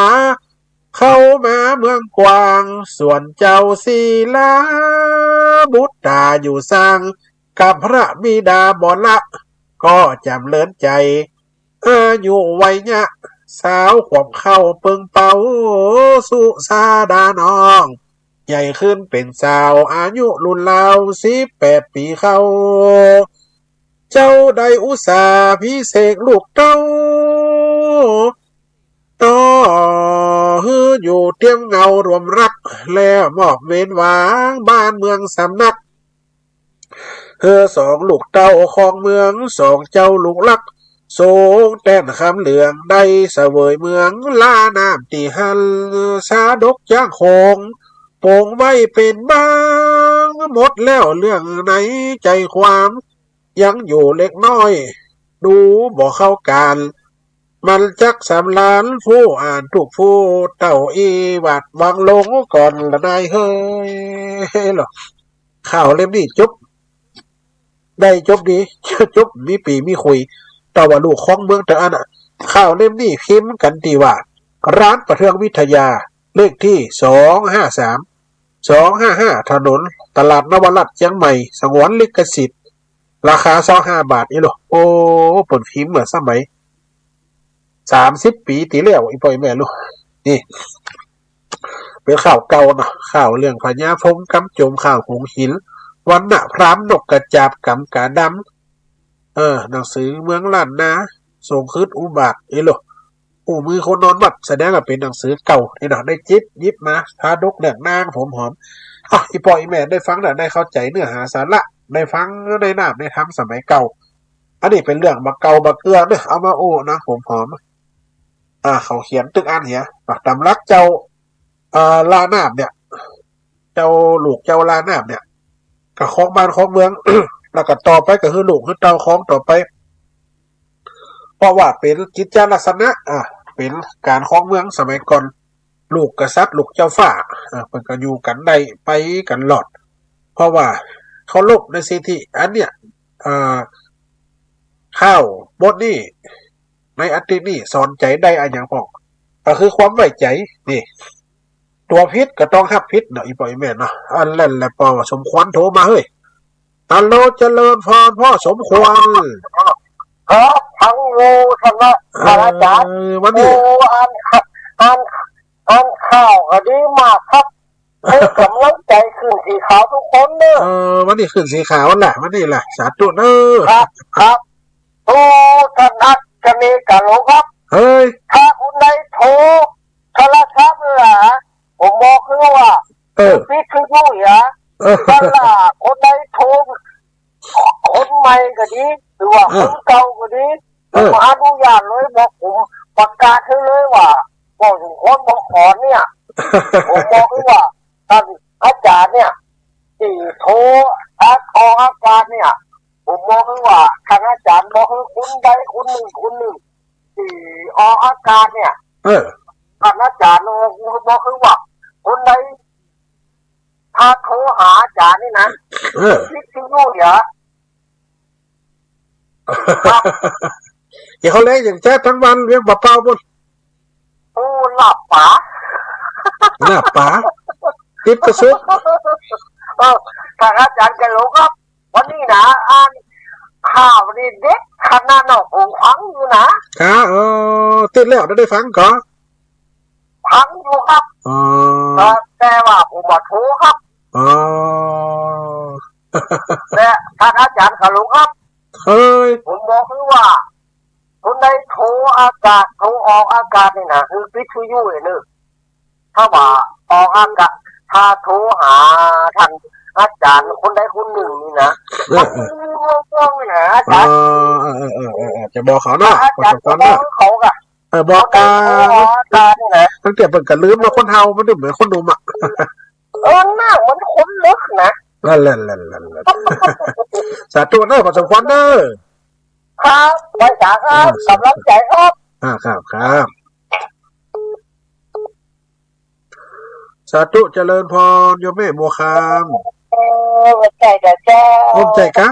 เข้ามาเมืองกว้าง ส่วนเจ้าศิลาบุตรต๋าอยู่สร้าง กับพระบิดาบ่ละ ก็จ๋ำเริญใจ๋ อายุวัยยะ สาวขวบเข้าเปิงเป๋า สุชาดาน้อง ใหญ่ขึ้นเป๋นสาว อายุรุ่นราวสิบแปดปี๋เข้า เจ้าได้อุตส่าห์พิเศกลูกเต้า ต่อหื้ออยู่เตียมเงารวมรัก แล้วมอบเวรวางบ้านเมืองสำนัก หื้อสองลูกเต้าครองเมือง สองเจ้าลูกรัก ทรงแต้นคำเหลือง ได้เสวยเมืองล่าน้ำตี้หั้น ชาดกจ๊างโขง ปงไว้เป๋นบาง หมดแล้วเรื่องในใจ๋ความ ยังอยู่เล็กน้อย ดูบ่เข้าก๋าน มันจักสำราญผู้อ่านทุกผู้ เต้าอี้หวาดหวังลงก่อนละนายเฮย เหรอ ข่าวเล่มนี้จบ ได้จบดี จบมีปี้มีคุย แต่ว่าลูกของเมืองแต่อันน่ะ ข่าวเล่มนี้พิมพ์กั๋นตี้ว่า ร้านประเทืองวิทยา เลขตี้ สองห้าสาม สองห้าห้า ถนนตลาดนวรัตน์ เจียงใหม่ สงวนลิขสิทธิ์ ราคาซาวห้าบาท อีหล่อ โอ้ เปิ้นพิมพ์เมื่อสมัย สามสิบปี๋ตี้แล้ว อี่ป้ออี่แม่ลูก นี่ เป๋นข่าวเก่าเนาะ ข่าวเรื่องพญาพงกำโจม ข่าวหงส์หิน วรรณพราหมณ์นกกระจาบก๋ำกาดำ เออ หนังสือเมืองล้านนา สงคริสต์อุบาท เอ้ยโล อู้มือคนนอนวัด แสดงว่าเป๋นหนังสือเก่า นี่เนาะ ได้จิบหยิบมา ชาดกเรื่องนางผมหอม อ่ะ อี่ป้ออี่แม่ได้ฟังแล้ว ได้เข้าใจ๋เนื้อหาสาระ ได้ฟังในน้ำในธรรมสมัยเก่า อันนี้เป๋นเรื่องบ่าเก่าบ่าเกื้อเนาะ เอามาอู้นางผมหอม อ่า เขาเขียนตึกอั้นเหีย อ่ะ ต๋ามหลักเจ้า อ่า ล่าน้ำเนี่ย เจ้าลูกเจ้าล่าน้ำเนี่ย ก็ครองบ้านครองเมือง แล้วก็ต่อไปก็คือลูกคือเต้าครองต่อไป เพราะว่าเป๋นกิจจลักษณะ อ่า เป๋นก๋านครองเมืองสมัยก่อน ลูกกษัตริย์ ลูกเจ้าฟ้า อ่า เปิ้นก็อยู่กั๋นได้ ไปกั๋นรอด เพราะว่าเคารพในสิทธิ อันเนี้ย อ่า ข่าวบทนี้ ในอาทิตย์นี้สอนใจ๋ได้อะหยังพ่อง ก็คือความไว้ใจ๋ นี่ ตั๋วผิดก็ต้องฮับผิดเนาะ อี่ป้ออี่แม่เนาะ อันนั้นแหละ ปอสมควรโทรมาเฮ้ย ฮัลโหล เจริญพรพ่อสมควร ครับ ฟังอยู่ ท่านนะ เออ ท่านอาจารย์ วันนี้ โอ้ อ่าน อ่าน อ่านข่าวก็ดีมากครับ ให้ก๋ำลังใจ๋ขึ้นสีขาวทุกคนเน่อ เออ วันนี้ขึ้นสีขาวแหละ วันนี้แหละ สาธุเน่อ ครับ ครับ โอ้ ท่านอัคคเนย์กาหลงครับ เฮ้ย ถ้าคนใดโทรโทรศัพท์เหรอ ผมบอกคือว่า เออ ปิดคือผู้เหรอ เออ ถ้าล่ะคนใดโทร คนใหม่ก็ดี หรือว่า เออ คนเก่าก็ดี เออ ผมอนุญาตเลย บอก ผมประกาศหื้อเลยว่า บ่สมควรบอกขอเนี่ย ผมบอกเลยว่า ท่านอาจารย์เนี่ย ตี้โทรออกอากาศเนี่ย ผมบอกเลยว่า ท่านอาจารย์บอกหื้อคนใดคนนึ่งคนนึ่ง ตี้ออกอากาศเนี่ย เออ ท่านอาจารย์บอกหื้อว่า คนใด ถ้าโทรหาอาจารย์นี่นะ เออ วิทยุเนี่ย ครับ เดี๋ยวเขาแลงอย่างแจ๊ดทั้งวัน เวียงป่าเป้าปุ้น โอ้ หลับป๋า หลับป๋า ติดกระซุก เออ ท่านอาจารย์กาหลงครับ วันนี้นะ อ่านข่าวนี่เด็ดขนาดเนาะ ผมฟังอยู่นะ ครับ เออ ติดแล้วได้ฟังก่อ ฟังอยู่ครับ อ๋อ เอ่อ แต่ว่าผมบ่โทรครับ อ๋อ แต่ท่านอาจารย์กาหลงครับ เฮ้ย ผมบอกคือว่า คนใดโทรอากาศ โทรออกอากาศนี่นะ คือวิทยุเน่อ ถ้าว่าออกอากาศ ถ้าโทรหาท่านอาจารย์คนใดคนนึ่งนี่นะ เออ เออ มันม่วงๆนี่นะ อาจารย์ อ๋อ เออ เออ จะบอกเขาเนาะ อาจารย์ บอกเขาเนาะ บอกเขาก็ เออ บอกกา คนใดโทรหาอาจารย์นี่นะ ตั้งแต่เปิ้นก็ลืมเนาะ คนเฒ่ามันบ่เหมือนคนหนุ่มอะ เออ หน้าเหมือนคนลึกนะ นั่นแหละ นั่นแหละ นั่นแหละ สาธุเน่อ พอสมควรเน่อ ครับ ไหว้สาครับ อ่า ก๋ำลังใจ๋ครับ อ่า ครับ ครับ สาธุเจริญพร โยมแม่บัวคำ เออ ไหว้สาเจ้า โอ้ ไหว้สากะ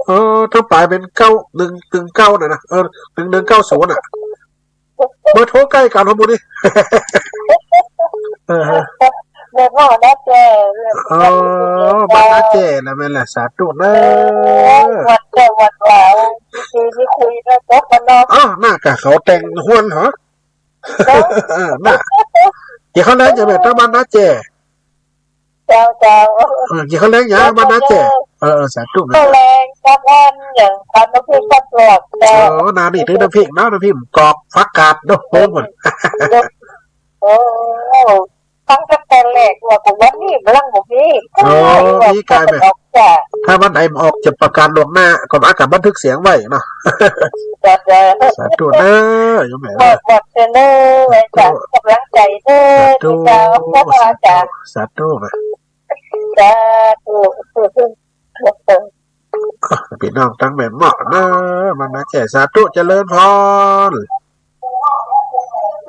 เออ ทั้งป๋ายเป๋นเก้าหนึ่งหนึ่งเก้าน่ะนะ เออ หนึ่งหนึ่งเก้าศูนย์น่ะ เบอร์โทรใก้กั๋น หอมบุญนี่ เออ แม่พ่อน้าแจ้ อ๋อ บ้านน้าแจ้นะ แม่นแหละ สาธุเน่อ เออ วัดแจ้วัดวา ที่ ที่คุยนะ เจ้าคณะ อ้าว น่ากะเขาแต่งฮวนเหรอ เจ้า เออ น่ะ เดี๋ยวเขาแลงจะแบบตางบ้านน้าแจ้ เจ้า เจ้า เออ เดี๋ยวเขาแลงอย่างบ้านน้าแจ้ เออ สาธุนะ เขาแลงกับอันอย่าง ตำน้ำพริกผักหลอก เจ้า เออ นานี่ถือน้ำพริกเนาะ น้ำพริกกอก ผักกาด โอ้โห หมด โอ้ ฟังตั้งแต่แรกว่า กูวันนี้มันบ่มี โอ้ มีกายแม่ ออกจ้ะ ถ้าวันไหนมันออกจะประกาศล่วงหน้า ก็มากับบันทึกเสียงไว้เนาะ จ้ะ จ้ะ สาธุเน่อ โยมแม่ หมด หมดเน่อ ไว้จ้ะ สาธุ ก๋ำลังใจ๋เน่อ สาธุ เจ้า พระอาจารย์ สาธุ สาธุ สาธุ พี่น้องตางแม่เมาะเน่อ บ้านน้าแจ้ สาธุเจริญพร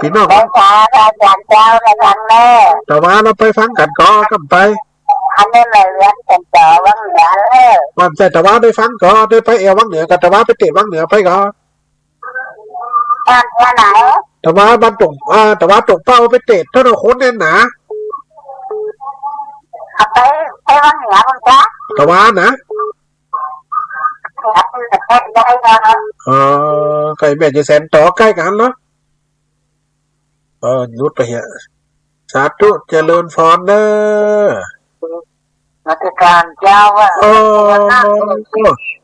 พี่น้อง ไหว้สาอาจารย์เจ้า อาจารย์เน่อ ตะวาเฮาไปฟังกั๋นก่อ ก่ำไป อันนี้แหละเรียนกั๋นต่อวังเหนือเน่อ ว่าจะตะวาได้ฟังก่อ ได้ไปแอ่ววังเหนือก่อ ตะวาไปเตะวังเหนือไปก่อ บ้านเมืองไหน ตะวาบ้านตง อ่า ตะวาตงเป้าไปเตะเต้าหน้าคนเนี่ยนะ เอาไป ไปวังเหนือมั้งจ๊ะ ตะวานะ เหนือ เหนือ เหนือ เหนือ เออ ใก้แม่นจะแสนต่อใก้กั๋นเนาะ เออ หยุดไปเหีย สาธุเจริญพรเน่อ นมัสก๋านเจ้าอะ เออ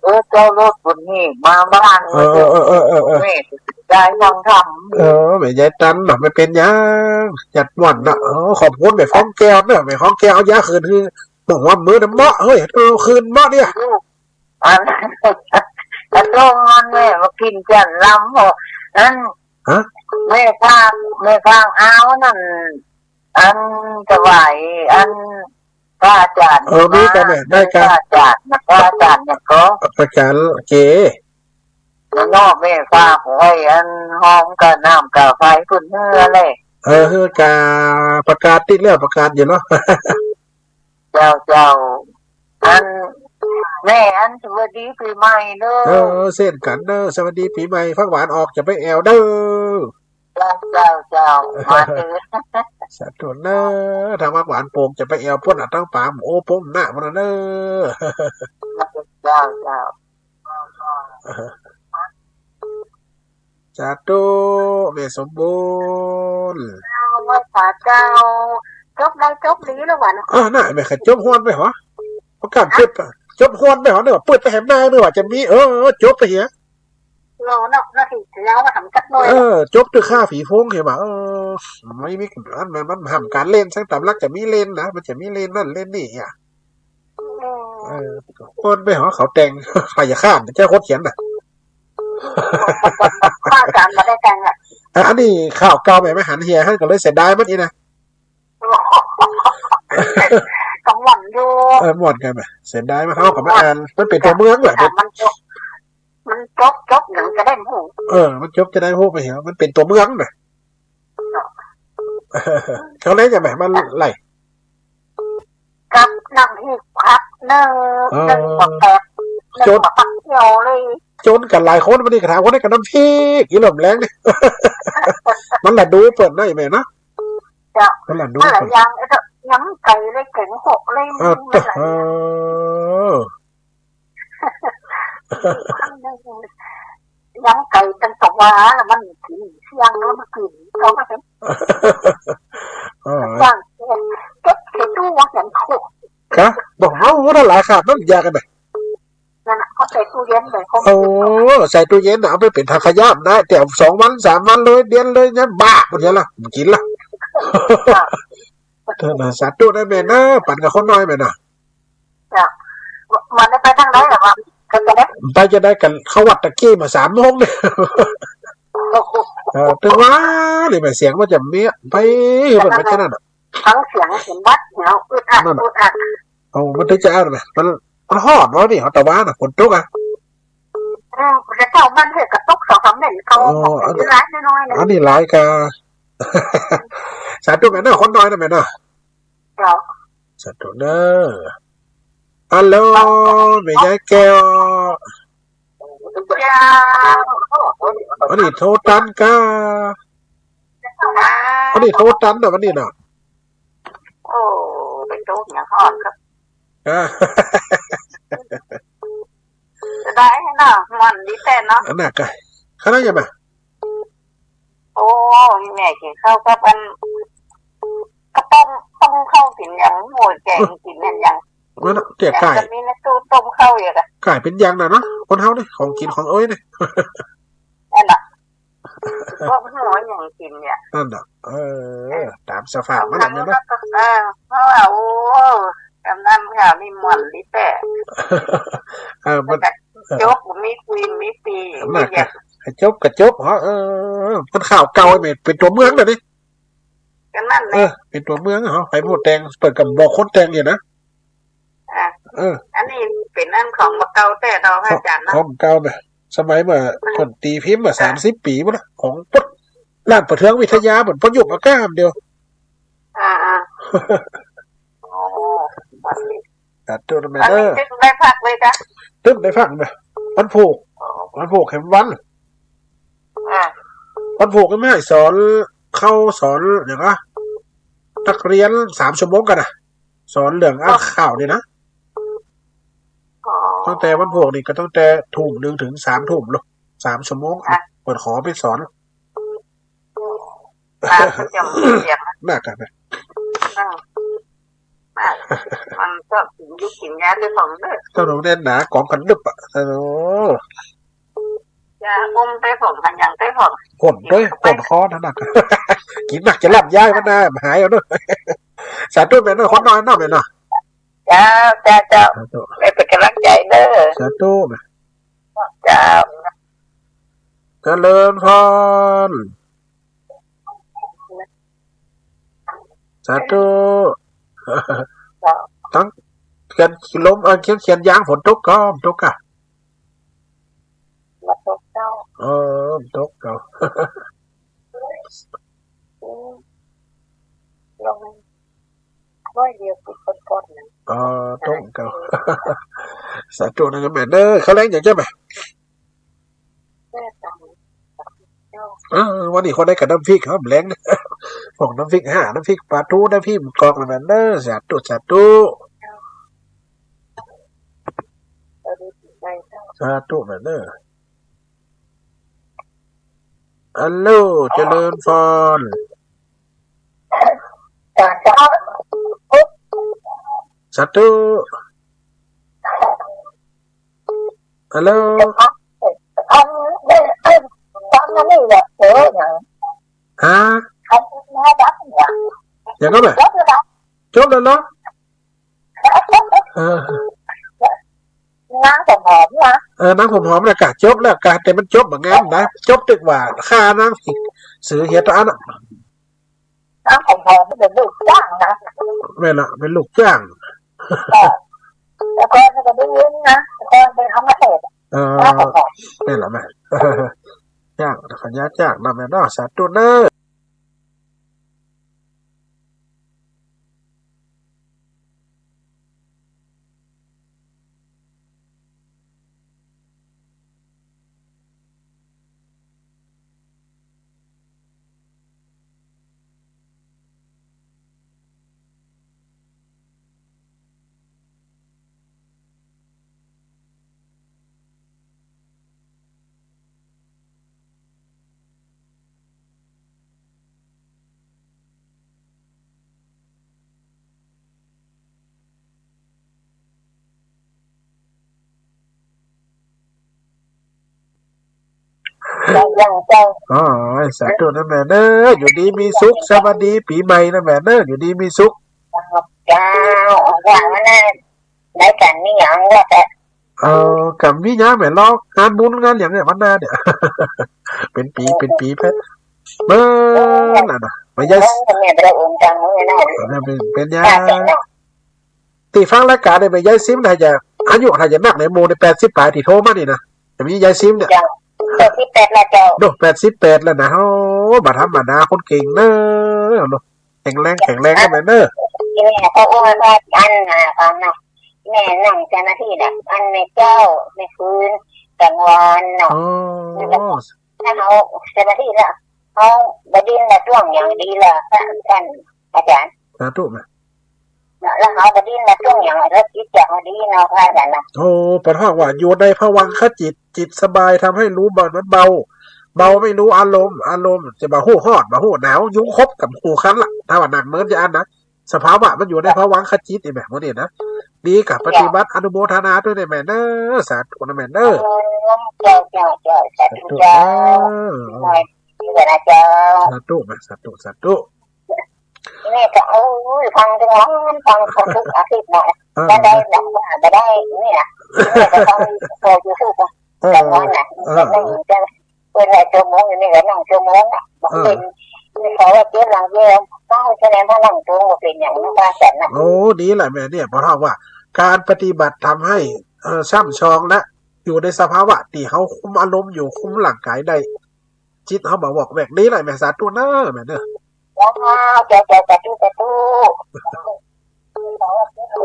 เออ เจ้าโลดบุญนี่มาบ้าน เออ เออ เออ เออ เออ แม่ยายตันเนาะ ไม่เป๋นหยัง หยัดม่วนเนาะ เออ ขอบคุณแม่ของแก้วเนาะ แม่ของแก้วเอายาคืนหื้อ บอกว่ามื้อนั้นเมาะ เฮ้ย เอาคืนเมาะเนี่ย อัน กระต้มมันแม่มากิ๋นจันทร์ลำ บอก อัน ฮะ แม่ฟาง แม่ฟางอาวนั่น อันถวาย อันพระอาจารย์ เออ มีก่อแม่ ได้ก่อ พระอาจารย์นะ พระอาจารย์เนี่ยก็ อาจารย์เก๋ แล้วเนาะ แม่ฝากไว้ อันหอมกับน้ำกับไฟขึ้นเฮือเลย เออ เฮือกะประกาศติดแล้ว ประกาศอยู่เนาะ เจ้า เจ้า อัน แม่ อันสวัสดีปี๋ใหม่เน่อ เออ เส้นกั๋นเน่อ สวัสดีปี๋ใหม่ ผักหวานออกจะไปแอ่วเน่อ เจ้า เจ้า เจ้า มาเถิด สาธุเน่อ ถ้าผักหวานโป่งจะไปแอ่วปุ้นอะ ตังป๋าโอ้ โป่งหน้าปุ้นเน่อ เจ้า เจ้า เออ สาธุ แม่สมบูรณ์ เจ้า ไหว้สาเจ้า จบแล้วจบดีแล้ววะเนาะ อ่า น่ะ แม่ เขาจบฮ้อนไปหรอ ประกาศปิดอะ จบฮ้อนไปหรอ นึกว่าเปิดไปแหมหน้า นึกว่าจะมี เออ เออ จบไปเหีย รอเนาะ นาทีเดียวว่าทำจักหน่อย เออ จบตึกข้าผีโพงเหียบ่า เออ ไม่มี มัน มัน มันห้ามก๋านเล่น ซึ่งต๋ามหลักจะมีเล่นนะ มันจะมีเล่นนั่นเล่นนี่อ่ะ เออ เออ เปิ้นไปหาเขาแต่ง ใผจะข้าม เจ้าคนเขียนน่ะ ข้าจ๋ารย์บ่ได้แต่งอะ อ่ะ อันนี้ข่าวเก่าแหม ไม่หันเหีย หันก็เลยเสียดายมันอีกนะ ก็ม่วนอยู่ เออ ม่วนกันแหม เสียดายมัน เฮาก็มาอ่าน มันเป๋นตั๋วเมืองแหละ อ่ะ มันจบ มันจบ จบหยังจะได้ฮู้ เออ มันจบจะได้ฮู้ไปเหีย มันเป๋นตั๋วเมืองน่ะ เขาเล่นจะแหม มันไหล กับน้ำพริกผักนึ่ง เออ นึ่งบักแตก นึ่งบักผักเขียวเลย จ๋นกั๋นหลายคน วันนี้ก็ถามคนนี้กับน้ำพริก อีหล่มแรงนี่ มันละดูเปิ้นนะ อีแม่เนาะ เจ้า มันละดู มันละ เปิ้น ยัง ไอ้เจ้า ยังไก่เลย แก๋งหกเลย เออ มันละ เออ ยังไก่ตั้งแต่วาแล้วมันกิ๋นเสี่ยงแล้วมันกิ๋น เขาก็เห็น เออ ย่างเก็บใส่ตู้ว่าเห็นโคก กะ บ่เฮาว่าหลายขนาดนั้น อยากกันไป นั่นน่ะ เขาใส่ตู้เย็นเลย เขา โอ้ ใส่ตู้เย็นน่ะ เอาไปเป๋นถังขยะนะ แต่สองวัน สามวันเลย เดือนเลยเนี่ย บ้า หมดแล้วล่ะ บ่กิ๋นละ ค่ะ เออ สาธุนะแม่เนาะ ปั๋นกับคนน้อยแม่เนาะ จ้ะ วันนี้ไปตางไหนล่ะวะ ก็จะได้ ไปจะได้กั๋น เข้าวัดตะกี้มาสามโมงเนี่ย โอ้โห เออ ตึงว่านี่แม่ เสียงมันจะเมี้ยไป มันไปแค่นั้นน่ะ ฟังเสียงเห็นวัดเดี๋ยวอึดอัด นั่นน่ะ อึดอัด เอา มันถึงจะอั้นน่ะ มัน มันฮ้อนเนาะนี่ เขาตะวันน่ะ ฝนตกอ่ะ เออ แต่เจ้ามันเห็นกระตุกสองสามเม็ด เขา อ๋อ อันนี้ อันนี้หลายน้อยๆนะ อันนี้หลายกะ สาธุแม่เนาะ คนน้อยนะแม่เนาะ เจ้า สาธุเด้อ ฮัลโหล แม่ยายแก้ว เจ้า วันนี้โทรตันกะ วันนี้โทรตันน่ะ วันนี้น่ะ โอ้ ไปโทรหยังฮ้อนครับ อ่า จะได้ให้เนาะ ม่วนดีแต๊เนาะ อันน่ะกะ ขนาดยังไง โอ้ แม่กิ๋นข้าวกับอัน กะต้ม ต้มข้าวกิ๋นหยัง โอ้ย แก๋งกิ๋นแม่นหยัง มันเตี้ยก๋าย จะมีในตู้ต้มข้าวอยู่กะ ก๋ายเป๋นอย่างน่ะเนาะ คนเฮานี่ ของกิ๋นของเอ้ยนี่ นั่นน่ะ พวกน้อยยังกิ๋นเนี่ย นั่นน่ะ เออ ต๋ามสภาพมันน่ะแม่เนาะ เออ เพราะว่า โอ้ กำนันข่าวนี่ม่วนดีแต๊ เออ มัน แต่กะ เออ จบ มีคุย มีปี น่ะ มีอย่าง กะ กะจบ กะจบเหรอ เออ มันข่าวเก่าไอ้แม่ เป๋นตั๋วเมืองน่ะนี่ ก็นั่นแหละ เออ เป๋นตั๋วเมืองเหรอ ใผผู้แต่ง เปิ้นก็บอกคนแต่งอยู่นะ อ่ะ เออ อันนี้เป๋นอันของบ่าเก่าแต๊เนาะ พระอาจ๋ารย์เนาะ ของเก่าน่ะ สมัยเมื่อ อ่ะ เปิ้นตีพิมพ์มา อ่ะ สามสิบปี๋มาแล้ว ของปุ๊ด ร้านประเทืองวิทยา เปิ้นประยุกต์มาก้ามเดียว อ่า อ่า โอ้ สาธุนะแม่เด้อ อันนี้ตึงได้พักเลยกะ ตึงได้พักนะ วันพูก อ๋อ วันพูกแหมวัน อ่า วันพูกนี่แม่สอน เข้าสอน เดี๋ยวนะ นักเรียนสามชั่วโมงกั๋นนะ สอนเรื่องอ่านข่าวนี่นะ อ๋อ ตั้งแต่วันพูกนี่ก็ตั้งแต่ทุ่มนึ่งเถิงสามทุ่มลูก สามชั่วโมง อ่ะ เปิ้นขอไปสอน อ่ะ ประจ๋ำเสียงนะ น่ะกะ อ่ะ อ่ะ มันก็กิ๋นยุกกิ๋นยาไปผ่องเด้อ เต้าหนูแน่นหนา กองกั๋นดึบอ่ะ โอ้ ยาอมไปผ่อง กั๋นยังไปผ่อง พ่นด้วย พ่นคอนั่นน่ะ กิ๋นนักจะหลับยายมันน่ะ หายเอาเนาะ สาธุแม่เนาะ คนน้อยเนาะแม่เนาะ เจ้า เจ้า เจ้า สาธุ แม่เป๋นก๋ำลังใจ๋เด้อ สาธุแม่ เจ้า เจริญพร สาธุ เจ้า ตึงเขียนลม เออ เขียน เขียนยาง ฝนตกก่อ ตกก่ะ บ่ตกเจ้า เออ ตกก่อ อืม ลง ร้อยเดียวคือคนก่อนนะ อ๋อ ตกก่อ สาธุนะแม่เนาะ ข้าวแลงอย่างเจ้าแม่ แม่ตำ เออ วันนี้คนได้กับน้ำพริกครับ แลง พวกน้ำพริกห่า น้ำพริกปลาทู น้ำพริกกอกนั่นน่ะเนาะ สาธุ สาธุ เออ สาธุแม่เนาะ ฮัลโหล เจริญพร สาธุ ฮัลโหล ฮะ ยังก็แบบ จบแล้วเหรอ เออ นางผมหอมนะ เออ นางผมหอมนะกะ จบแล้วกะ แต่มันจบบ่งามนะ จบตึกว่า ฆ่านางสือเหียตะอันน่ะ นางผมหอมมันเป๋นลูกจ้างนะ แม่นละ เป๋นลูกจ้าง เออ แต่ก่อนมันก็ได้ยินนะ แต่ก่อนเป๋นคำว่าเทศน์ เออ นางผมหอม แม่นละแม่ จ้าง ขะเยียะจ้างนะแม่เนาะ สาธุเน้อยัง ยังเจ้า อ๋อ สาธุนะแม่เน้อ อยู่ดีมีสุข สวัสดีปี๋ใหม่นะแม่เน้อ อยู่ดีมีสุข เจ้า ว่ามานะ ได้กั๋นมีหยังว่าแต่ เอ่อ กั๋นมีหยังแม่ รองานบุญงานหยังเนี่ย วันหน้าเนี่ย เป๋นปี๋ เป๋นปี๋ไป เบิ่งนั่นน่ะ แม่ยาย เออ แม่บ่ได้โอนตังค์ไว้นะ เออ เป๋น เป๋นหยัง ว่าแต่เนาะ ตี้ฟังรายก๋านเนี่ย แม่ยายซิมน่าจะ อายุน่าจะนักในหมู่ในแปดสิบป๋ายตี้โทรมานี่นะ จะมียายซิมเนี่ย เจ้า แปดสิบแปดแล้วเจ้า โน่ แปดสิบแปดแล้วนะ โอ้ บ่ธรรมดา คนเก่งเน้อ เนาะ แข็งแรง แข็งแรงนะแม่เน้อ นี่แม่ก็อวยพรอันน่ะ ฟังนะ แม่นั่งสมาธิน่ะ อันแม่เจ้า แม่คืน กลางวันเนาะ อ๋อ แล้วก็ถ้าเฮาสมาธิแล้ว เฮาบ่ดิ้นบ่ต้วงหยังดีแล้ว พระท่านอาจารย์ สาธุแม่ แล้วเฮาบ่ดิ้นบ่ต้วงหยัง แล้วจิตใจเฮาดีเนาะ พระอาจารย์นะ โอ้ เปิ้นฮ้องว่าอยู่ในภวังคจิต จิตสบาย ทำให้รู้บ่ มันเบา เบาไม่รู้อารมณ์ อารมณ์จะบ่ฮู้ฮ้อน บ่ฮู้หนาว ยุงขบกับฮู้คันละ ถ้าว่านั่งเมินจะอันนะ สภาวะมันอยู่ในภวังคจิตนี่แม่ หมู่นี้นะ ดีกะปฏิบัติ อนุโมทนาตวยเน้อแม่เน้อ สาธุนะแม่เน้อ เออ เจ้า เจ้า เจ้า สาธุ สาธุ เจ้า เออ เออ เจ้า สาธุแม่ สาธุ สาธุ แม่ก็ โอ้ย ฟังตึงวัน ฟัง ฟังตึงอาทิตย์เนาะ เออ บ่ได้ บ่ได้ นี่นะ แม่ก็ฟัง เปิดยูทูบ เออ ตึงวันน่ะ เออ นั่งจะ เปิ้นหลายชั่วโมงอยู่นี่ก็นั่งชั่วโมงอ่ะ บอก เออ เปิ้น มีเขาว่าเจ็บหลังเจ็บ ต้องใช้แรงพลังตัว บ่เป๋นหยังนะ พระอาจารย์นะ โอ้ ดีละแม่เนี่ย เพราะว่าการปฏิบัติทำให้ เอ่อ ช่ำชองและอยู่ในสภาวะตี้เฮาคุมอารมณ์อยู่ คุมร่างก๋ายได้ จิตเฮาบ่วอกแวก ดีละแม่ สาธุเน้อแม่เน้อ เจ้า เจ้า เจ้า สาธุ สาธุ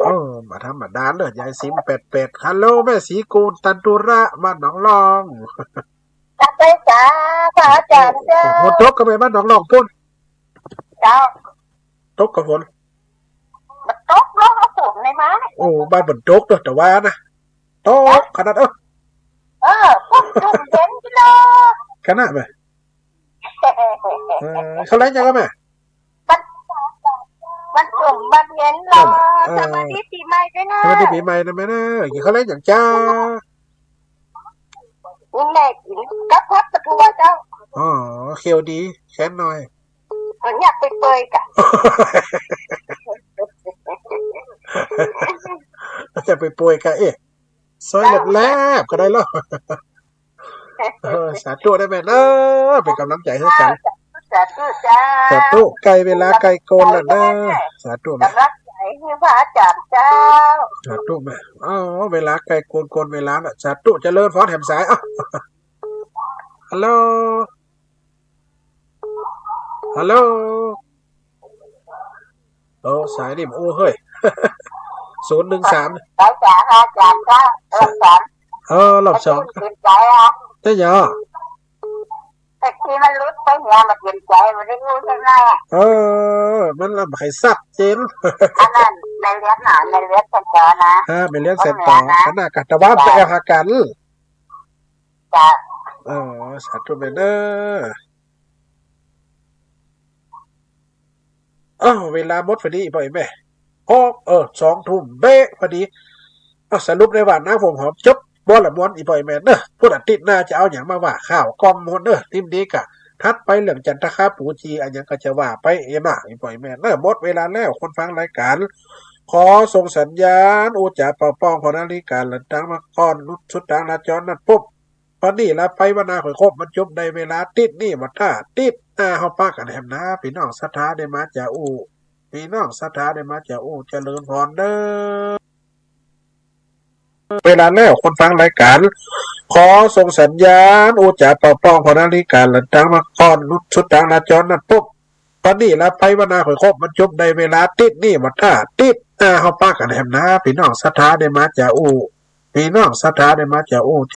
โอ้ บ่ธรรมดาเน้อ ยายซิมแปดแปด ฮัลโหล แม่ศรีกูล ตันตุระ บ้านหนองลอง กลับไปสา พระอาจารย์เจ้า ฝนตกกะแม่ บ้านหนองลองปู๊น เจ้า ตกกะฝน มันตกลงเอาฝนในมา โอ้ บ้านเปิ้นตกเนาะ แต่ว่านะ ตกขนาด เออ เออ ฝนจุ่มเย็นกิโล ขนาดแม่ เออ เขาเล่นหยังกะแม่ มัน มันจุ่มมันเย็นลอ เออ สวัสดีปี๋ใหม่ตวยเน้อ สวัสดีปี๋ใหม่นะแม่เน้อ กิ๋นข้าวแลงหยังจ้า นี่แม่กิ๋นกับผัดปลาทูเจ้า อ๋อ เคี้ยวดี แค้นหน่อย เออ อยากไปเปยกะ อยากไปเปยกะ เอ๊ะ ซอยแลบๆ กะได้ลอ เออ สาธุเน้อแม่เน้อ เป๋นก๋ำลังใจ๋หื้อกั๋น สาธุ สาธุเจ้า สาธุ ใก้เวลาใก้โกนแล้วเน้อ สาธุแม่ ก๋ำลังใจ๋หื้อพระอาจารย์เจ้า สาธุแม่ อ้าว เวลาใก้โกน โกนเวลาละ สาธุ เจริญพรแหมสาย อ้าว ฮัลโหล ฮัลโหล โอ้ สายนี่ โอ้ เฮ้ย ศูนย์หนึ่งสาม สายจ๋า อาจารย์คะ รอบสอง เออ รอบสอง เป๋นใจ๋อะ ใจ้เหรอ แต่กี้มันหลุดไปเนี่ย มันเป๋นใจ๋ มันได้รู้ใจ้ไหมอะ เออ มันละบ่ใค่ซัดเจน อันนั้นแม่เลี้ยงน่ะ แม่เลี้ยงแสนต่อนะ อ่า แม่เลี้ยงแสนต่อ คนเหนือนะ อันนั้นกะตะวันไปแอวหากั๋น จ้ะ เออ สาธุแม่เน้อ อ้าว เวลาหมดพอดี อีพ่ออีแม่ หก เออ สองทุ่มเป๊ะพอดี อ้าว สรุปได้ว่า นางผมหอมจบ บ่ละม่วน อีพ่ออีแม่เนอะ พุธอาทิตย์หน้าจะเอาหยังมาว่า ข่าวกอมหมดเนอะ ทิ่มดีกะ ถัดไปเรื่องจันทคาปูจี อะหยังก็จะว่าไปเองนะ อีพ่ออีแม่เนอะ หมดเวลาแล้ว คนฟังรายการ ขอส่งสัญญาณ อู้จ๋าเป่าป้อง พอนาฬิกาลันตังมาก่อน นุดสุดตางหน้าจอนั้นปุ๊บ ปะนี้ละไป วันหน้าค่อยคบ มันจบ ได้เวลาติ๊ดนี้หมด ถ้าติ๊ดหน้าเฮาปะกั๋นแหมนะ ปี้น้องศรัทธาได้มาจ๋าอู้ ปี้น้องศรัทธาได้มาจ๋าอู้ เจริญพรเด้อ เวลาแล้ว คนฟังรายการ ขอส่งสัญญาณ อู้จ๋าเป่าป้อง พอนาฬิกาลันตังมาก่อน นุดสุดตางหน้าจอนั้นปุ๊บ ปะนี้ละไป วันหน้าค่อยคบ มันจบ ได้เวลาติ๊ดนี้หมด ถ้าติ๊ดหน้าเฮาปะกั๋นแหมนะ ปี้น้องศรัทธาได้มาจ๋าอู้ ปี้น้องศรัทธาได้มาจ๋าอู้